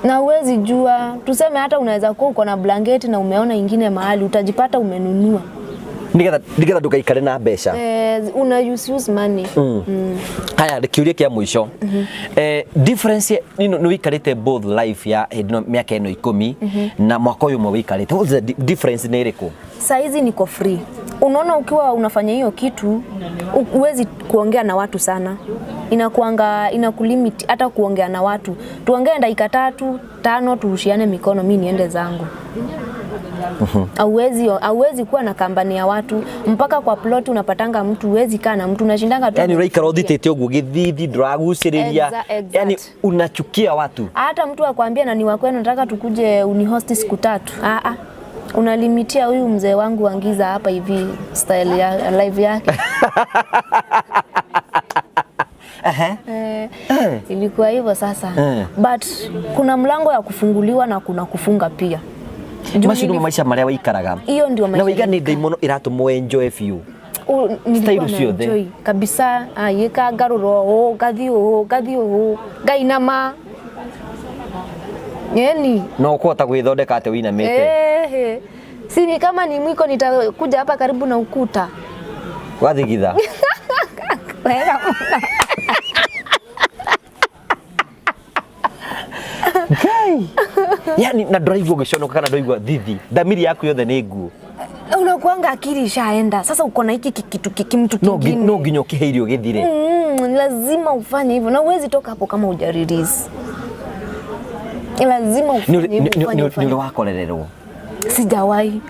Na uwezi jua, tuseme hata unaweza kuwa uko na blanketi na umeona ingine mahali, utajipata umenunua. Nigetha ndũgaikare na mbeca. Eh, una use money. Haya, kĩũria kĩa mũico, difference nĩ wĩikarĩte both life ya hĩndĩ ĩno mĩaka ĩno 10 na mwaka ũyũ ũmwe wĩikarĩte. What's the difference nĩ ĩrĩkũ? Saizi niko free. Unaona ukiwa unafanya hiyo kitu, huwezi kuongea na watu sana. Inakuanga inakulimit hata kuongea na watu. Tuongee dakika 3, 5, turushiane mikono, mi niende zangu. Hauwezi kuwa na kambani ya watu mpaka kwa plot unapatanga mtu, huwezi kaa na mtu, unashindanga tu. Yani ũraikara ũthitĩte ũguo gĩthithi, ndũragucĩrĩria. Exact. Yani unachukia watu. Hata mtu akwambia na ni wa kwenu, nataka tukuje unihost siku 3. Ah ah. Unalimitia huyu mzee wangu angiza hapa hivi style ya live yake. Ilikuwa hivyo sasa. But kuna mlango ya kufunguliwa na kuna kufunga pia. Macio nĩmo maica marĩa waikaraga. Hiyo ndio maisha. Na waiga nĩ ndaimono iratũmwo enjoy biũ. Nilikuwa Style na ciothe. enjoy kabisa. Yeka ngarũrwo ũũ, ngathiĩ ũũ, ngathiĩ ũũ, ngainama. Yeni. No ũkũhota gwĩthondeka atĩ wĩinamĩte? Eh, si ni kama ni mwiko nitakuja hapa karibu na ukuta. Wathigitha. Wega. Ngai. Yani na ndũraigua ũgĩconoka kana ndũraigua thithi, thamiri yaku yothe nĩ nguo. Unakuanga akili ishaenda. Sasa uko na hiki kitu kimtu kingine. No nginya ũkĩhe irio gĩthire. Lazima ufanye hivyo na huwezi toka hapo kama huja release. Lazima ufanye hivyo, ufanye, ufanye. Nĩ ũrĩ wakorererwo? Sijawahi.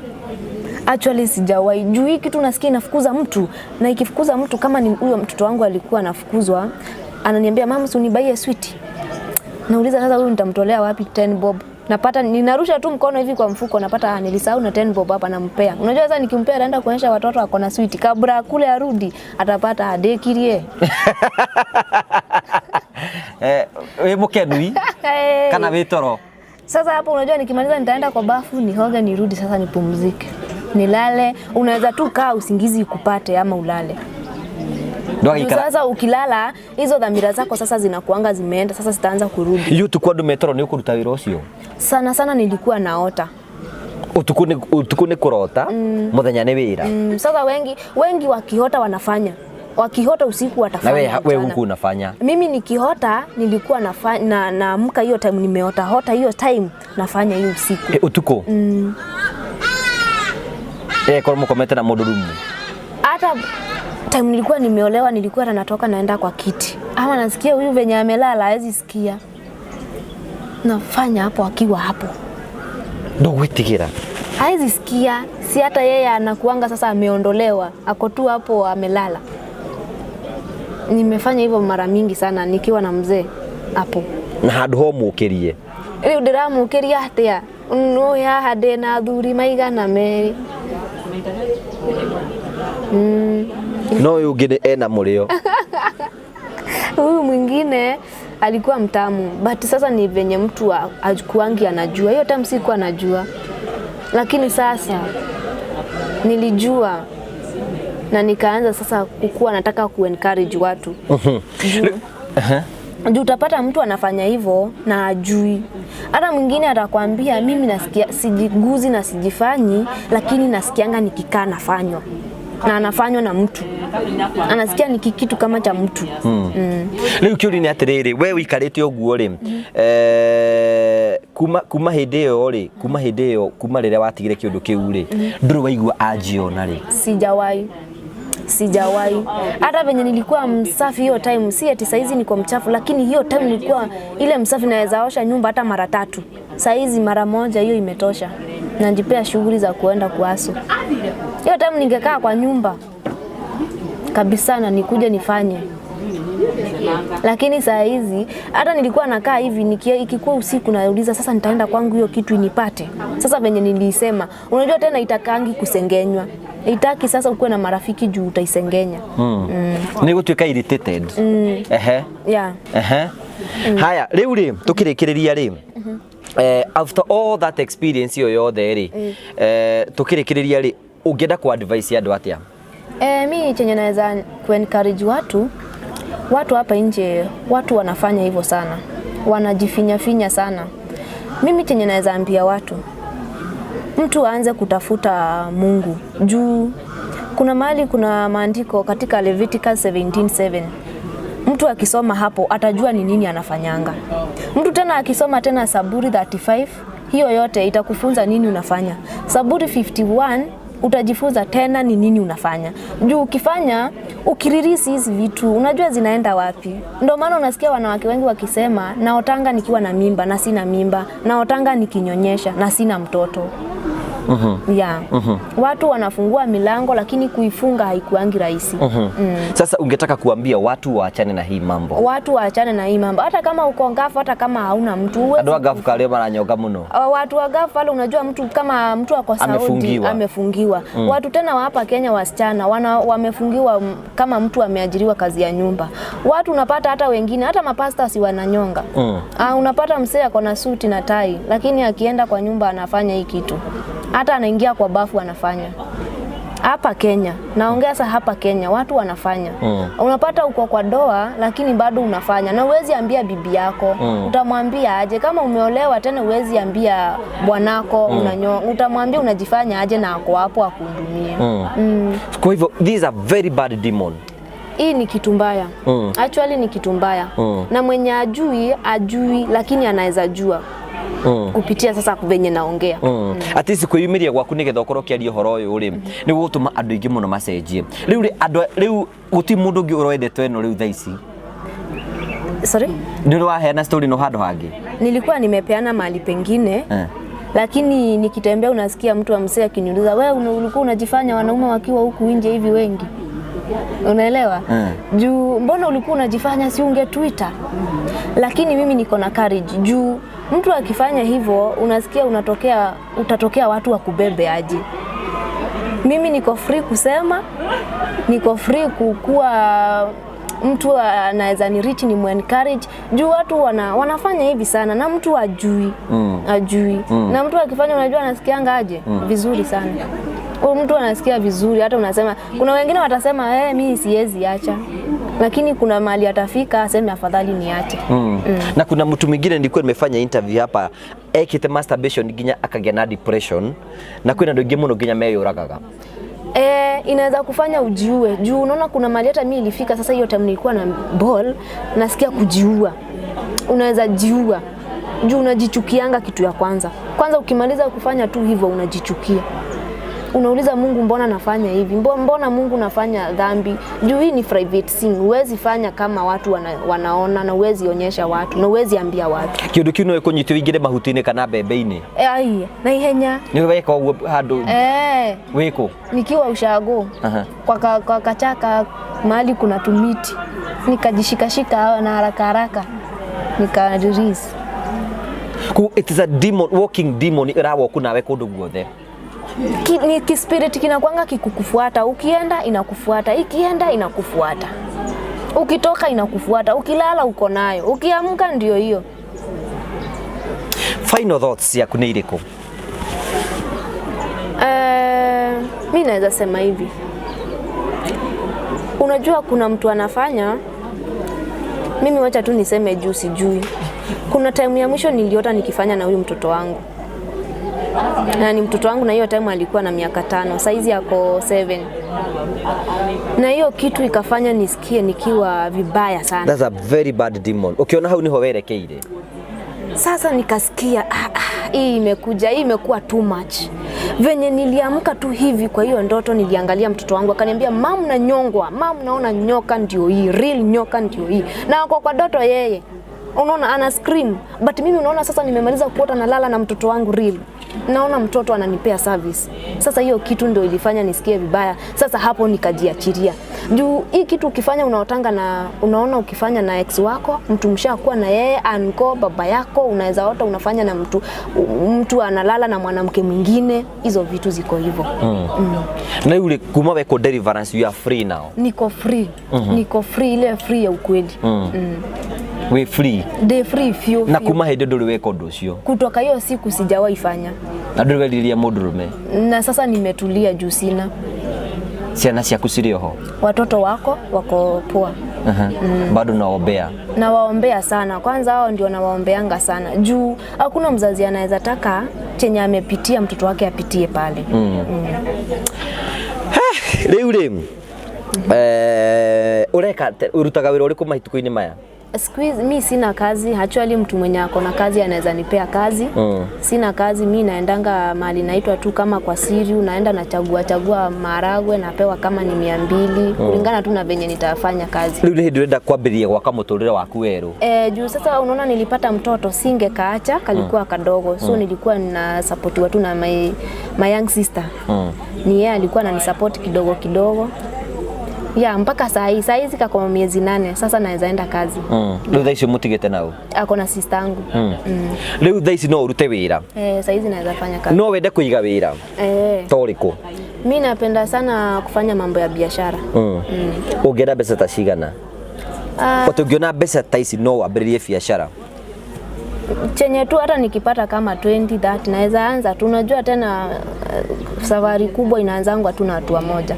Actually sijawahi. Juu hii kitu nasikia inafukuza mtu, na ikifukuza mtu kama ni huyo mtoto wangu alikuwa anafukuzwa, ananiambia mama si unibaie sweet. Nauliza sasa huyu nitamtolea wapi 10 bob? Napata ninarusha tu mkono hivi kwa mfuko, napata nilisahau na 10 bob hapa, nampea. Unajua sasa nikimpea anaenda kuonyesha watoto ako na sweet, kabla kule arudi atapata adekirie. Wĩ mũkenui kana wĩ toro? Sasa hapo unajua nikimaliza nitaenda kwa bafu nihoge nirudi sasa nipumzike. Nilale, unaweza tu kaa usingizi ikupate ama ulale. Ndwagĩikara. Sasa ukilala hizo dhamira zako sasa zinakuanga zimeenda, sasa zitaanza kurudi. Hiyo utukũ andũ metoro nĩ ũkũruta wĩra ũcio? Sana sana nilikuwa naota. Ũtukũ nĩ kũrota, mũthenya nĩ wĩra. Sasa wengi wakiota wanafanya. Wakihota usiku watafanya. Na we mchana. huku unafanya? Mimi nikihota nilikuwa naamka hiyo time nimeota hota hiyo time nafanya hiyo usiku. Utukũ? Korwo mũkomete na mũndũ rumu. Hata time nilikuwa nimeolewa nilikuwa hata natoka naenda kwa kiti. Ama nasikia huyu venye amelala hawezi sikia. Nafanya hapo akiwa hapo. Ndũgwĩtigĩra? Hawezi sikia, si hata yeye anakuanga sasa ameondolewa, ako tu hapo amelala. Nimefanya hivyo mara mingi sana nikiwa na mzee hapo. Na handũ ho mũkĩrie? Rĩu ndĩramũkĩria atĩa? No haha ndĩ na athuri maigana merĩ. No ũyũ ũngĩ nĩ ena mũrĩo. Huyu mwingine alikuwa mtamu, but sasa ni venye mtu hakuangi anajua. Hiyo time sikuwa najua. Lakini sasa nilijua na nikaanza sasa kukua nataka ku-encourage watu. Juu utapata mtu anafanya hivyo na ajui. Hata mwingine atakwambia mimi nasikia sijiguzi na sijifanyi, lakini nasikianga nikikaa nafanywa. Na anafanywa na mtu, anasikia ni kitu kama cha mtu. Rĩu kĩũria nĩ atĩrĩrĩ, we wĩikarĩte ũguo rĩ, kuma hĩndĩ ĩyo rĩ, kuma hĩndĩ ĩyo, kuma rĩrĩa watigire kĩũndũ kĩu rĩ, ndũrĩ waigua anjiona rĩ? Sijawahi, sijawahi. Hata venye nilikuwa msafi hiyo time, si ati saizi niko mchafu, lakini hiyo time nilikuwa ile msafi, naweza osha nyumba hata mara tatu. Saizi mara moja hiyo imetosha, najipea shughuli za kuenda kuasu. Hiyo time ningekaa kwa nyumba kabisa na nikuje nifanye, lakini saa hizi hata nilikuwa nakaa hivi ikikuwa usiku nauliza sasa nitaenda kwangu hiyo kitu inipate. Sasa venye nilisema, unajua tena itakangi kusengenywa, itaki sasa ukuwe na marafiki juu utaisengenya. Nĩ gũtuĩka irritated. Ehe. Yeah. Ehe. Haya, rĩu rĩ, tũkĩrĩkĩrĩria rĩ, after all that experience ĩyo yothe rĩ, tũkĩrĩkĩrĩria rĩ, ũngĩenda ku advise andũ atĩa? Mi chenye naweza kuencourage watu, watu hapa nje, watu wanafanya hivyo sana, wanajifinya finya sana. Mimi chenye naweza ambia watu, mtu aanze kutafuta Mungu juu kuna mahali kuna maandiko katika Leviticus 17:7. Mtu akisoma hapo atajua ni nini anafanyanga. Mtu tena akisoma tena Zaburi 35, hiyo yote itakufunza nini unafanya. Zaburi 51 utajifunza tena ni nini unafanya. Juu ukifanya, ukirelease hizi vitu, unajua zinaenda wapi. Ndio maana unasikia wanawake wengi wakisema, naotanga nikiwa na mimba na sina mimba, naotanga nikinyonyesha na sina mtoto. Yeah. Watu wanafungua milango lakini kuifunga haikuangi rahisi. Sasa ungetaka kuambia watu waachane na hii mambo? Watu waachane na hii mambo, hata kama uko ngafu, hata kama hauna mtu huwezi. Andũ a ngabu karĩa maranyonga mũno. Watu wa gafu pale, unajua mtu kama mtu ako Saudi Amefungiwa. Amefungiwa. Watu tena wa hapa Kenya, wasichana wamefungiwa, kama mtu ameajiriwa kazi ya nyumba. Watu unapata hata wengine hata mapasta si wananyonga. Unapata msee ako na suti na tai, lakini akienda kwa nyumba anafanya hii kitu, hata anaingia kwa bafu anafanya. Hapa Kenya, naongea sasa, hapa Kenya watu wanafanya. Unapata uko kwa doa lakini bado unafanya na huwezi ambia bibi yako. Utamwambia aje kama umeolewa? Tena huwezi ambia bwanako utamwambia unajifanya aje na ako hapo akuhudumie? Kwa hivyo these are very bad demon. Hii ni kitu mbaya. Actually ni kitu mbaya. Na mwenye ajui ajui, lakini anaweza jua kupitia sasa venye naongea. At least kwĩyumĩria gwaku nĩgetha ũkorwo ũkĩaria ũhoro ũyũ rĩ, nĩ gũgũtũma andũ aingĩ mũno macenjie. Rĩu rĩ, andũ rĩu gũtirĩ mũndũ ũngĩ ũrendetwo ĩno rĩu thaa ici? Sorry? Nĩ ũrĩ waheana story no handũ hangĩ? Nilikuwa nimepeana mahali pengine, lakini nikitembea unasikia mtu wa msee akiniuliza, wewe ulikuwa unajifanya wanaume wakiwa huku nje hivi wengi, unaelewa? Juu mbona ulikuwa unajifanya, si ungetuita? Lakini mimi niko na courage, juu mtu akifanya hivyo unasikia unatokea, utatokea watu wakubebe aje. Mimi niko free kusema, niko free kukua, mtu anaweza ni reach ni encourage, juu watu wanafanya hivi sana na mtu ajui, ajui. Na mtu akifanya, unajua anasikianga aje? Vizuri sana. Huyu mtu anasikia vizuri, hata unasema kuna wengine watasema, mimi siwezi acha, lakini kuna mahali atafika aseme afadhali niache. Na kuna mtu mwingine nilikuwa nimefanya interview hapa ekite masturbation nginya akagĩa na depression, na kwĩna andũ aingĩ mũno nginya meyũragaga. Inaweza kufanya ujiue, juu unaona kuna mahali hata mimi ilifika sasa, hiyo time nilikuwa na ball, nasikia kujiua. Unaweza jiua juu unajichukianga kitu ya kwanza. Kwanza ukimaliza kufanya tu hivyo unajichukia, unauliza Mungu, mbona nafanya hivi? Mbona Mungu nafanya dhambi? Juu hii ni private thing, huwezi fanya kama watu wanaona na huwezi onyesha watu na huwezi ambia watu. Kĩũndũ kĩu no ĩkũnyite ũingĩre mahuti-inĩ kana mbembe-inĩ? Ai, na ihenya. Nĩ weka ũguo handũ? Wĩkũ? Nikiwa ushago. Kwa kachaka mahali kuna tumiti, nikajishikashika na haraka haraka nika release. It is a demon, walking demon, ĩrawalk nawe kũndũ guothe. Ni kispirit kinakwanga kikukufuata, ukienda inakufuata, ikienda inakufuata, ukitoka inakufuata, ukilala uko nayo, ukiamka ndio hiyo. Final thoughts yaku nĩ irĩkũ? Mi naweza sema hivi, unajua kuna mtu anafanya, mimi wacha tu niseme juu sijui. Kuna time ya mwisho niliota nikifanya na huyu mtoto wangu. Na ni mtoto wangu, na hiyo time alikuwa na miaka 5, saizi ako 7. Na hiyo kitu ikafanya nisikie nikiwa vibaya sana. That's a very bad demon. Ukiona hau niho werekeire. Sasa nikasikia hii imekuja, hii imekuwa too much. Venye niliamka tu hivi kwa hiyo ndoto, niliangalia mtoto wangu akaniambia, "Mum, nanyongwa, mum, naona nyoka ndio hii, real nyoka ndio hii." Na ako kwa ndoto yeye. Unaona ana scream, but mimi unaona sasa nimemaliza kuota, nalala na mtoto wangu real. Naona mtoto ananipea service. Sasa hiyo kitu ndio ilifanya nisikie vibaya. Sasa hapo nikajiachilia. Juu hii kitu ukifanya unaotanga na unaona ukifanya na ex wako, mtu mshakuwa na yeye, anko baba yako, unaweza ota unafanya na mtu analala na mwanamke mwingine, hizo vitu ziko hivyo. Na rĩu rĩ, kuma wekwo deliverance, you are free now? Niko free. Niko free, ile free ya ukweli. Wĩ free? Ndĩ free fiũ. Na Fiũ. kuma hĩndĩ ndũrĩ weka ũndũ ũcio? Kutoka hiyo siku sijawahi fanya. Na ndũrĩ werirĩria mũndũrũme? Na sasa nimetulia juu sina. Ciana ciaku cirĩ oho? Watoto wako poa. Bado naombea? Nawaombea sana. Kwanza hao ndio nawaombeanga sana, juu hakuna mzazi anaweza taka chenye amepitia mtoto wake apitie pale. Rĩu rĩ, ũreka ũrutaga wĩra ũrĩkũ matukũ-inĩ maya? Siku hizi mi sina kazi. Actually, mtu mwenye ako na kazi anaweza nipea kazi. Sina kazi, mi naendanga mahali naitwa tu kama kwa siri, unaenda nachagua chagua maharagwe, napewa kama ni 200, kulingana tu na venye nitafanya kazi. Rĩu nĩ hĩndĩ ũrenda kwambĩrĩria gwaka mũtũrĩre waku werũ? E, juu sasa unaona nilipata mtoto, singekaacha, kalikuwa kadogo, so nilikuwa ninasapotiwa tu na my young sister. Ni yeye alikuwa ananisupport kidogo kidogo ya mpaka saa hii. Saa hizi kako miezi 8, sasa naweza enda kazi. Rĩu thaa icio mũtigĩte nau? Ako na sister yangu. Rĩu thaa ici no ũrute wĩra? Eh, saa hizi naweza fanya kazi. No wende kũiga wĩra? Eh, Ta ũrĩkũ? Mi napenda sana kufanya mambo ya biashara. Ũngĩenda mbeca ta cigana? Ah, Ota ũngĩona mbeca ta ici no wambĩrĩrie biacara? Chenye tu hata nikipata kama 20 30 naweza anza tu. Unajua tena safari kubwa inaanzangwa tu na hatua moja.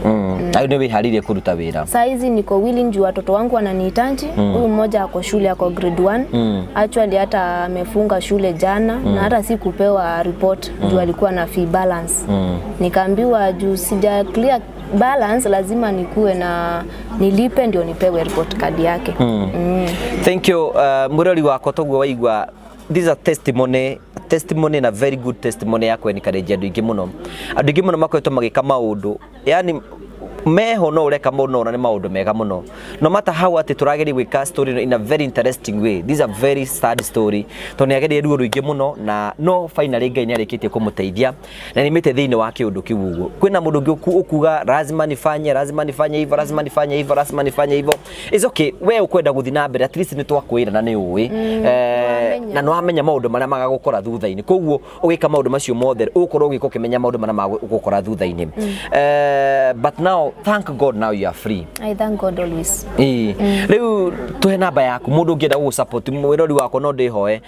Na rĩu nĩ wĩharĩirie kũruta wĩra? Saa hizi niko willing juu watoto wangu wananihitaji. Huyu mmoja ako shule, ako grade 1. Actually hata amefunga shule jana na hata si kupewa report juu alikuwa na fee balance. Nikaambiwa juu sija clear balance lazima nikuwe na nilipe ndio nipewe report card yake. Thank you, mwĩrori wakwa, toguo waigua, this is a testimony na very good testimony ya kwenikarenjia andũ aingĩ mũno. Andũ aingĩ mũno makoretwo magĩka maũndũ, yani meho no ũreka maũndũ no ona nĩ maũndũ mega mũno, no matter how atĩ tũrageria gwĩka story ĩno in a very interesting way. This is a very sad story tondũ nĩ agereire ruo rũingĩ mũno, na no finally Ngai nĩ arĩkĩtie kũmũteithia na nĩmĩte thĩinĩ wa kĩũndũ kĩu. Ũguo kwĩna mũndũ ũngĩ ũkuga lazima nifanye, lazima nifanye hivyo, lazima nifanye hivyo, lazima nifanye hivyo. It's okay, we ũkwenda gũthiĩ na mbere, at least nĩ twakwĩra na nĩ ũĩ, Nĩwamenya. na nĩ wamenya maũndũ marĩa magagũkora thutha-inĩ. Koguo ũgĩka maũndũ macio mothe ũgũkorwo ũgĩka ũkĩmenya maũndũ marĩa magũkora thutha-inĩ. But now thank God, now you are free. I thank God always. Ĩĩ, rĩu tũhe namba yaku, mũndũ ũngĩenda gũgũ-support. Mwĩrori wakwa, no ndĩhoe,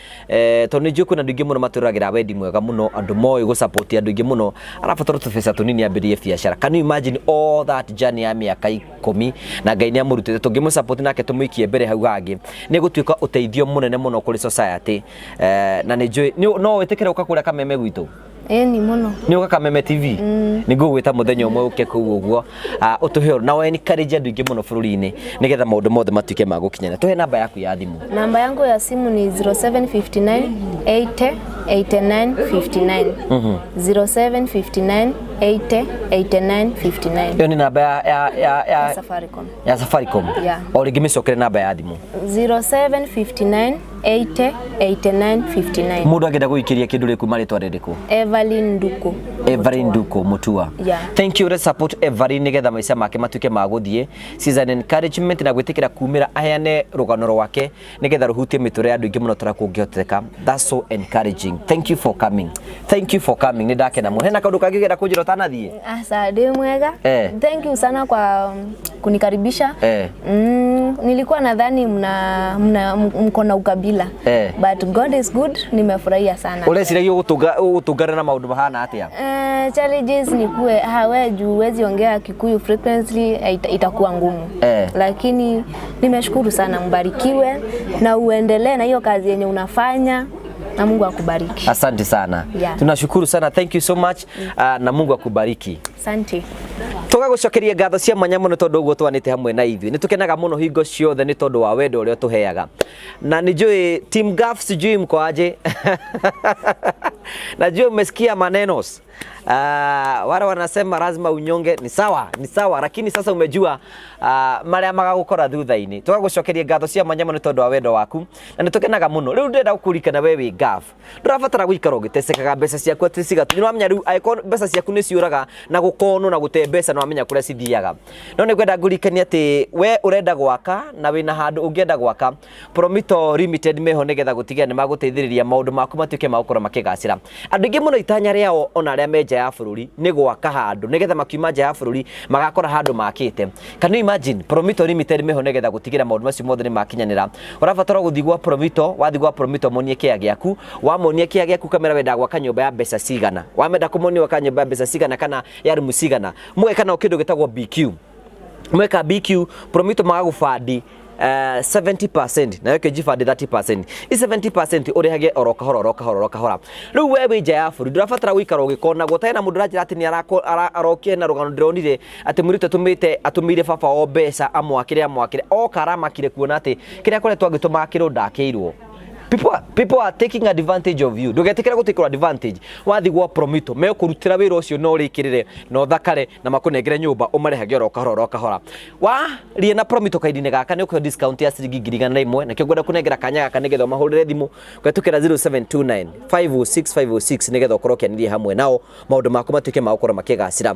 tondũ nĩ njũĩ kwĩna andũ aingĩ mũno matũragĩra wendi mwega mũno, andũ moĩ gũ-support andũ aingĩ mũno, arabatara tũbeca tũnini ambĩrĩrie biacara. Can you imagine all that journey ya mĩaka 10 na Ngai nĩ amũrutĩte? Tũngĩmũ-support nake tũmũikie mbere hau hangĩ, nĩ gũtuĩka ũteithio mũnene mũno kũrĩ society. Na nĩ njũĩ no wĩtĩkĩre ũka kũrĩa Kameme gwitũ? Ĩni mũno. Nĩ ũka Kameme TV, nĩ ngũgwĩta mũthenya ũmwe ũke kũu ũguo, ũtũhe na encourage andũ aingĩ mũno bũrũri-inĩ nĩgetha maũndũ mothe matuĩke ma gũkinyana. Tũhe namba yaku ya thimũ. Namba yangu ya simu ni 0759 80 89 59. 0759 80 89 59. Ĩyo nĩ namba ya Safaricom. Ya Safaricom? Yeah. O rĩngĩ mĩcokere namba ya thimũ. 0759 80 89 59. Mũndũ angĩenda gũikĩria kĩndũ rĩ, kuma rĩtwa rĩrĩkũ? Evelyn Nduku. Evelyn Nduku Mutua. Yeah. Thank you. Let's support Evelyn nĩgetha maica make matuĩke ma gũthiĩ. She's an encouragement na gwĩtĩkĩra kumĩra aheane rũgano rwake nĩgetha rũhutie mĩtũrĩre ya andũ aingĩ mũno tũrĩa kũngĩhoteka. That's so encouraging. Thank you for coming. Thank you for coming. Nĩ ndakena mũno. Hena kaũndũ kangĩ ũngĩenda kũnjĩra ũtanathiĩ? Asa, ndĩ mwega. Eh. Thank you sana kwa kunikaribisha. Nilikuwa nadhani mna mko na ukabila. But God is good, nimefurahia sana. Ũreciragia ũgũtũngana na maũndũ mahana atĩa? Challenges ni kuwe we juu huwezi ongea Kikuyu frequently, itakuwa ngumu. Lakini nimeshukuru sana, mbarikiwe na uendelee na hiyo kazi yenye unafanya. Na Mungu akubariki. Asante sana. Yeah. Tunashukuru sana, thank you so much. Na Mungu akubariki. Asante. Tũgagũcokeria ngatho cia mwanya mũno tondũ ũguo twanĩte hamwe na ithuĩ. Nĩ tũkenaga mũno hingo ciothe nĩ tondũ wa wendo ũrĩa ũtũheaga. Na nĩ njũĩ Team Gaf, sijui mko aje. Najua umesikia manenos. Wale wanasema lazima unyonge, ni sawa, ni sawa, lakini sasa umejua maria magagukora thutha-inĩ. Tũgagũcokeria ngatho cia mwanya mũno nĩ tondũ wa wendo waku na nĩ tũkenaga mũno. Rĩu ndĩrenda gũkũririkana we wĩ Gaf, ndũrabatara gũikara ũgĩtecekaga mbeca ciaku atĩ cigatũ. Nĩwamenya rĩu angĩkorwo mbeca ciaku nĩ ciũraga na gũkonwo na gũte mbeca, nĩwamenya kũrĩa cithiaga. No nĩ ngwenda ngũririkanie atĩ we ũrenda gwaka na wĩna handũ ũngĩenda gwaka, Promito Limited meho nĩgetha gũtigĩrĩra nĩ magũteithĩrĩria maũndũ maku matuĩke ma gũkorwo makĩgacĩra. Andũ aingĩ mũno itanya rĩao ona arĩa me nja ya bũrũri nĩ gwaka handũ nĩgetha makiuma nja ya bũrũri magakora handũ makĩte. Can you imagine? Promito Limited meho nĩgetha gũtigĩrĩra maũndũ macio mothe nĩ makinyanĩra. Ũrabatara gũthiĩ gwa Promito, wathiĩ gwa Promito monie kĩa gĩaku, wamonia kĩa gĩaku kamera wenda gwaka nyũmba ya mbeca cigana, wamenda kũmonia gwaka nyũmba ya mbeca cigana kana ya rumu cigana, mũgeka nao kĩndũ gĩtagwo BQ. Mweka BQ, Promito magagũbandi 70% nayo kĩnjibandi 30%. I 70% ũrĩhage oro kahora oro kahora oro kahora. Rĩu we wĩ nja ya bũrũri ndũrabatara gũikara ũgĩkonagwo ta hena mũndũ ũranjĩra atĩ nĩ arokire na rũgano ndĩronire atĩ mũirĩtu atũmĩte atũmĩire baba o mbeca amwakĩre amwakĩre oka aramakire kuona atĩ kĩrĩa akoretwo agĩtũma akĩrwo ndakĩirwo. People are taking advantage of you. Ndũgetĩkĩre gũtĩkĩrwo advantage. Wathiĩ gwa Promito mekũrutĩra wĩra ũcio na ũrĩkĩrĩre na ũthakare na makũnengere nyũmba ũmarĩhage oro kahora oro kahora. Waria na Promito kahinda-inĩ gaka nĩ ũkũheo discount ya ciringi 100,000, nakĩo ngwenda kũnengera kanya gaka nĩgetha ũmahũrĩre thimũ kũhetũkĩra 0729 506 506 nĩgetha ũkorwo ũkĩanĩria hamwe nao maũndũ maku matuĩke ma gũkorwo makĩgacĩra.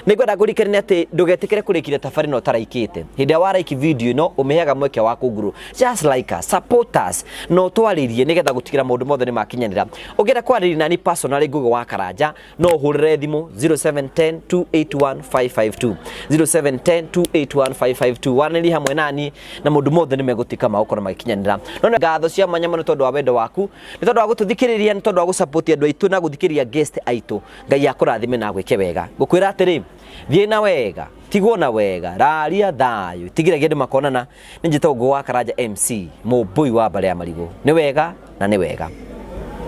Nĩ ngwenda ngũririkanie atĩ ndũgetĩkĩre kũrĩkĩria tabarĩra ĩno ũtaraikĩte. Hĩndĩ ĩrĩa waraiki video ĩno ũmĩheaga mweke wa kũnguru, just like us, support us na ũtwarĩrie nĩgetha gũtigĩra maũndũ mothe nĩ makinyanĩra. Ũngĩenda kwarĩria nani personally Ngugi wa Karanja no ũhũrĩre thimũ 0710 281 552, 0710 281 552, waranĩrie hamwe nani na maũndũ mothe nĩ megũtuĩka ma gũkorwo magĩkinyanĩra. No nĩ ngatho cia mwanya mũno tondũ wa wendo waku, nĩ tondũ wa gũtũthikĩrĩria, nĩ tondũ wa gũsupport andũ aitũ na gũthikĩrĩria guest aitũ. Ngai akũrathime na agwĩke wega. Ngũkwĩra atĩrĩ, thiĩ na wega, tigwo na wega, raria thayũ, tigĩragia andũ makonana. Nĩ njĩtagwo Ngugi wa Karanja MC, mũmbũi wa mbare ya marigũ. Nĩ wega na nĩ wega.